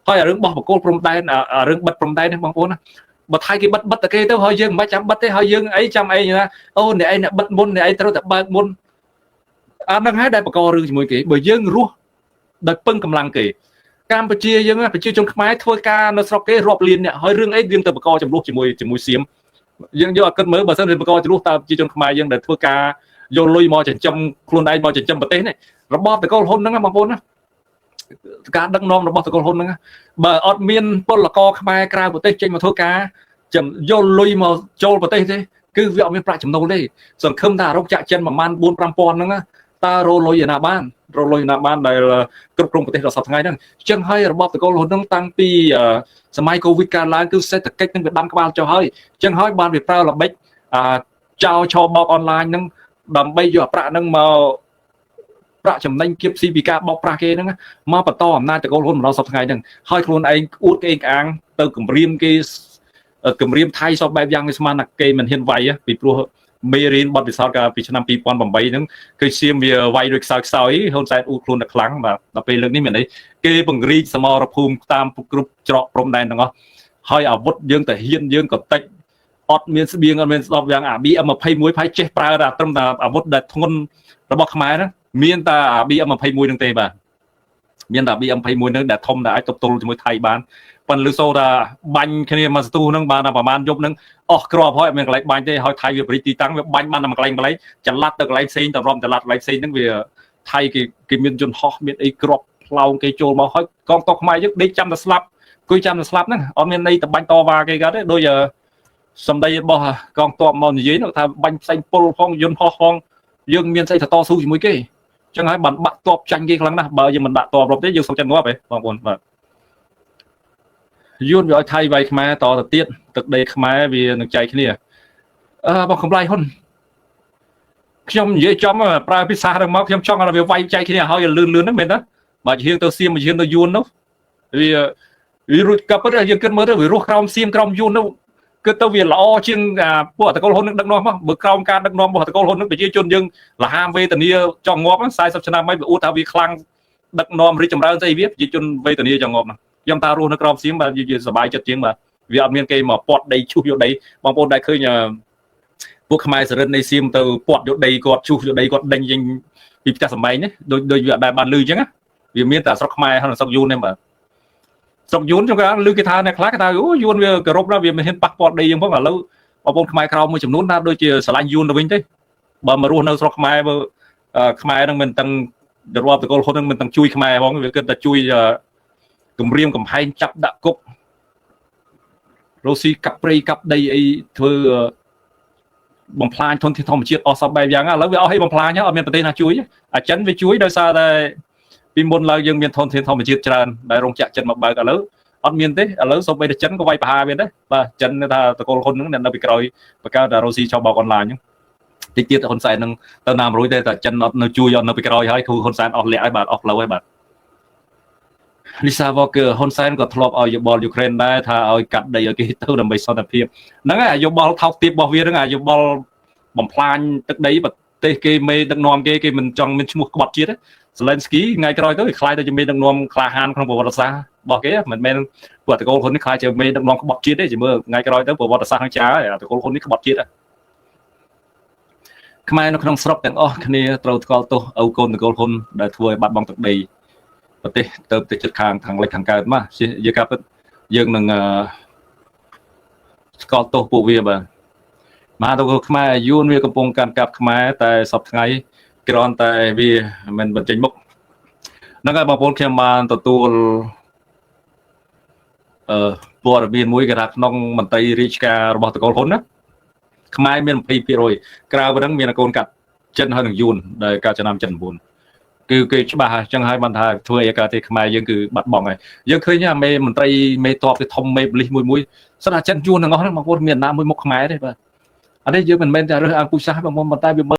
ហើយរឿងបោះបកគោលព្រំដែនរឿងបិទព្រំដែននេះបងប្អូនណាបើថៃគេបិទបិទតែគេទៅហើយយើងមិនបាច់ចាំបិទទេហើយយើងអីចាំអីណាអូអ្នកឯងអ្នកបិទមុនអ្នកឯងត្រូវតែបើកមុនអាហ្នឹងហើយដែលបករឿងជាមួយគេបើយើងរស់ដោយពឹងកម្លាំងគេកម្ពុជាយើងប្រជាជនខ្មែរធ្វើការនៅស្រុកគេរាប់លានអ្នកហើយរឿងអីយើងទៅបកចំនួនជាមួយជាមួយសៀមយើងយកឲ្យគិតមើលបើសិនជាបកចំនួនតើប្រជាជនខ្មែរយើងដែលធ្វើការយកលុយមកចិញ្ចឹមខ្លួនឯងមកចិញ្ចឹមប្រទេសនេះរបបតកូលហ៊ុនហ្នឹងបងប្អូនណាការដឹកនាំរបស់តកូលហ៊ុនហ្នឹងបើអត់មានពលករខ្មែរក្រៅប្រទេសចេញមកធ្វើការចាំយកលុយមកចូលប្រទេសទេគឺវាអត់មានប្រាក់ចំណូលទេសង្ឃឹមថារោគចាក់ចិនប្រហែល4 5000ហ្នឹងតើរលុយឯណាបានរលុយណាបានដែលគ្រប់គ្រងប្រទេសដល់សប្តាហ៍ថ្ងៃហ្នឹងអញ្ចឹងហើយរបបតកូលហ៊ុនហ្នឹងតាំងពីសម័យកូវីដកើតឡើងគឺសេដ្ឋកិច្ចហ្នឹងវាដាំក្បាលចុះហើយអញ្ចឹងហើយបានវាប្រើល្បិចចោលឆបោកអនឡាញហ្នឹងដើម្បីយកប្រាក់ហ្នឹងមកប្រាក់ចំណេញគៀបស៊ីពីការបោកប្រាស់គេហ្នឹងមកបន្តអំណាចតកូលហ៊ុនមកដល់សប្តាហ៍ថ្ងៃហ្នឹងហើយខ្លួនឯងអួតគេក្អាងទៅគម្រាមគេគម្រាមថៃសពបែបយ៉ាងវាស្មានថាគេមិនហ៊ានវាយពីព្រោះមេរៀនបទពិសោធន៍កាលពីឆ្នាំ2008ហ្នឹងគឺសៀមវាវាយដូចខ្សោយខ្សោយហ៊ុនសែនអួតខ្លួនតែខ្លាំងបាទដល់ពេលលើកនេះមានអីគេពង្រីកសមរភូមិតាមគ្រប់ច្រកព្រំដែនទាំងអស់ហើយអាវុធយើងទៅហ៊ានយើងក៏តិចអត់មានស្បៀងអត់មានស្ដប់យ៉ាងអា BM21 ផៃចេះប្រើតែត្រឹមតែអាវុធដែលធ្ងន់របស់ខ្មែរហ្នឹងមានតែអា BM21 ហ្នឹងទេបាទមានតែ BM21 ហ្នឹងដែលធំដែលអាចទប់ទល់ជាមួយថៃបានប៉ុន្តែលឺសូថាបាញ់គ្នាមកស្ទុះហ្នឹងបានតែប្រហែលយប់ហ្នឹងអស់គ្រាប់ហើយអត់មានកន្លែងបាញ់ទេហើយថៃវាបរិទីតាំងវាបាញ់បានតែមួយកន្លែងកន្លែងចល័តទៅកន្លែងផ្សេងទៅរំចល័តកន្លែងផ្សេងហ្នឹងវាថៃគេគេមានយន្តហោះមានអីគ្រាប់ផ្លោងគេចូលមកហើយកងទ័ពខ្មែរយើងដេកចាំតែស្លាប់គួយចាំតែស្លាប់ហ្នឹងអត់មានន័យទៅបាញ់តវ៉ាគេកើតទេដូចសម្ដីរបស់កងទ័ពមកនិយាយនោះថាបាញ់ផ្សេងពុលផងយន្តហោះផងយើងមានស្អីទៅតស៊ូជាមួយគេចឹងហើយបានបាក់តបចាញ់គេខ្លាំងណាស់បើយើងមិនដាក់តបរំទេយើងសុខចិត្តងាប់ហ៎បងប្អូនបាទយួនវាឲ្យថៃវាយខ្មែរតទៅទៀតទឹកដីខ្មែរវានឹងចែកគ្នាអឺបងកំឡៃហ៊ុនខ្ញុំនិយាយចំប្រើភាសាហ្នឹងមកខ្ញុំចង់ឲ្យវាវាយចែកគ្នាឲ្យលឿនលឿនហ្នឹងមែនទេបើជាងទៅសៀមជាងទៅយួននោះវាវារួចកັບទៅយើងគិតមើលទៅវារស់ក្រោមសៀមក្រោមយួននោះគិតទៅវាល្អជាងពួកតកូលហ៊ុននឹងដឹកនាំមកបើក្រោមការដឹកនាំរបស់តកូលហ៊ុននឹងប្រជាជនយើងលហាមវេទនាចង់ងាប់40ឆ្នាំហើយវាអួតថាវាខ្លាំងដឹកនាំរីកចម្រើនស្អីវាប្រជាជនវេទនាចង់ងាប់ហ្នឹងខ្ញុំថារស់នៅក្រោមសៀមបាទយើងសប្បាយចិត្តជាងបាទវាអត់មានគេមកពាត់ដីឈូសយកដីបងប្អូនដែលឃើញពួកខ្មែរសរិទ្ធនៃសៀមទៅពាត់យកដីគាត់ឈូសយកដីគាត់ដេញចេញពីផ្ទះសម្បែងនេះដូចដូចវាអត់ដែលបានលឺអញ្ចឹងណាវាមានតែស្រុកខ្មែរហើយស្រុកយួនទេបាទស្រុកយួនខ្ញុំគេលឺគេថាអ្នកខ្លះគេថាអូយួនវាគោរពណាស់វាមិនហ៊ានប៉ះពាល់ដីយើងផងឥឡូវបងប្អូនខ្មែរក្រោមមួយចំនួនថាដូចជាស្រឡាញ់យួនទៅវិញទេបើមករស់នៅស្រុកខ្មែរបើខ្មែរនឹងមិនទាំងរបបតកូលហ៊ុននឹងមិនទាំងជួយខ្មែរផងវាគិតតែជួយគម្រាមកំហែងចាប់ដាក់គុករ៉ូស៊ីកាប់ព្រៃកាប់ដីអីធ្វើបំផ្លាញធនធានធម្មជាតិអស់សពបែបយ៉ាងឥឡូវវាអស់ឲ្យបំផ្លាញអត់មានប្រទេសណាជួយអាចិនវាជួយដោយសារតែពីមុនឡើយយើងមានធនធានធម្មជាតិច្រើនដែលរោងចក្រចិនមកបើកឥឡូវអត់មានទេឥឡូវសូម្បីតែចិនក៏វាយប្រហារវាដែរបាទចិនថាតកូលហ៊ុនហ្នឹងនៅពីក្រោយបង្កើតតែរ៉ូស៊ីឆបោកអនឡាញហ្នឹងតិចទៀតហ៊ុនសែននឹងទៅណាមរួយទេតែចិនអត់នៅជួយអត់នៅពីក្រោយហើយគឺហ៊ុនសែនអស់លាក់ហើយបាទអស់ផ្លូវហើយបាទលីសាវ៉ូកើហ៊ុនសែនក៏ធ្លាប់ឲ្យយោបល់យូក្រែនដែរថាឲ្យកាត់ដីឲ្យគេទៅដើម្បីសន្តិភាពហ្នឹងហើយយោបល់ថោកទាបរបស់វាហ្នឹងអាយោបល់បំផ្លាញទឹកដីប្រទេសគេមេដឹកនាំគេគេមិនចង់មានឈ្មោះក្បត់ជាតិសេឡិនស្គីថ្ងៃក្រោយទៅវាខ្លាយទៅជាមេដឹកនាំក្លាហានក្នុងប្រវត្តិសាស្ត្ររបស់គេមិនមែនពួកតកូលហ៊ុននេះខ្លាយជាមេដឹកនាំក្បត់ជាតិទេជាមើលថ្ងៃក្រោយទៅប្រវត្តិសាស្ត្រហ្នឹងចាហើយតកូលហ៊ុននេះក្បត់ជាតិខ្មែរនៅក្នុងស្រុកទាំងអស់គ្នាត្រូវថ្កល់ទោសឪកូនតកូលហ៊ុនដែលធ្វើឲ្យបាត់បង់ទឹកដីប្រទេសទៅប្រទេសជិតខាងខាងលិចខាងកើតមកយើងកាប់យើងនឹងស្កល់ទោសពួកវាបាទមហាតកូលខ្មែរយួនវាកំពុងកាន់កាប់ខ្មែរតែសពថ្ងៃគ្រាន់តែវាមិនបញ្ចេញមុខ ហ្នឹងហើយបងប្អូនខ្ញុំបានទទួលអឺព័ត៌មានមួយគេថាក្នុងមន្ត្រីរាជការរបស់ត្រកូលហ៊ុនណាខ្មែរមាន20%ក្រៅពីហ្នឹងមានកូនកាត់ចិនហើយនឹងយួនដែលកាលឆ្នាំ79គឺគេច្បាស់ហើយចឹងហើយបានថាធ្វើអីកើតទេខ្មែរយើងគឺបាត់បង់ហើយយើងឃើញថាមេមន្ត្រីមេតបគេធំមេប៉ូលីសមួយមួយស្ដាចិនយួនទាំងអស់ហ្នឹងបងប្អូនមានណាមួយមុខខ្មែរទេបាទអានេះយើងមិនមែនតែរើសអើងពូជសាសន៍បងប្អូនប៉ុន្តែវាមើល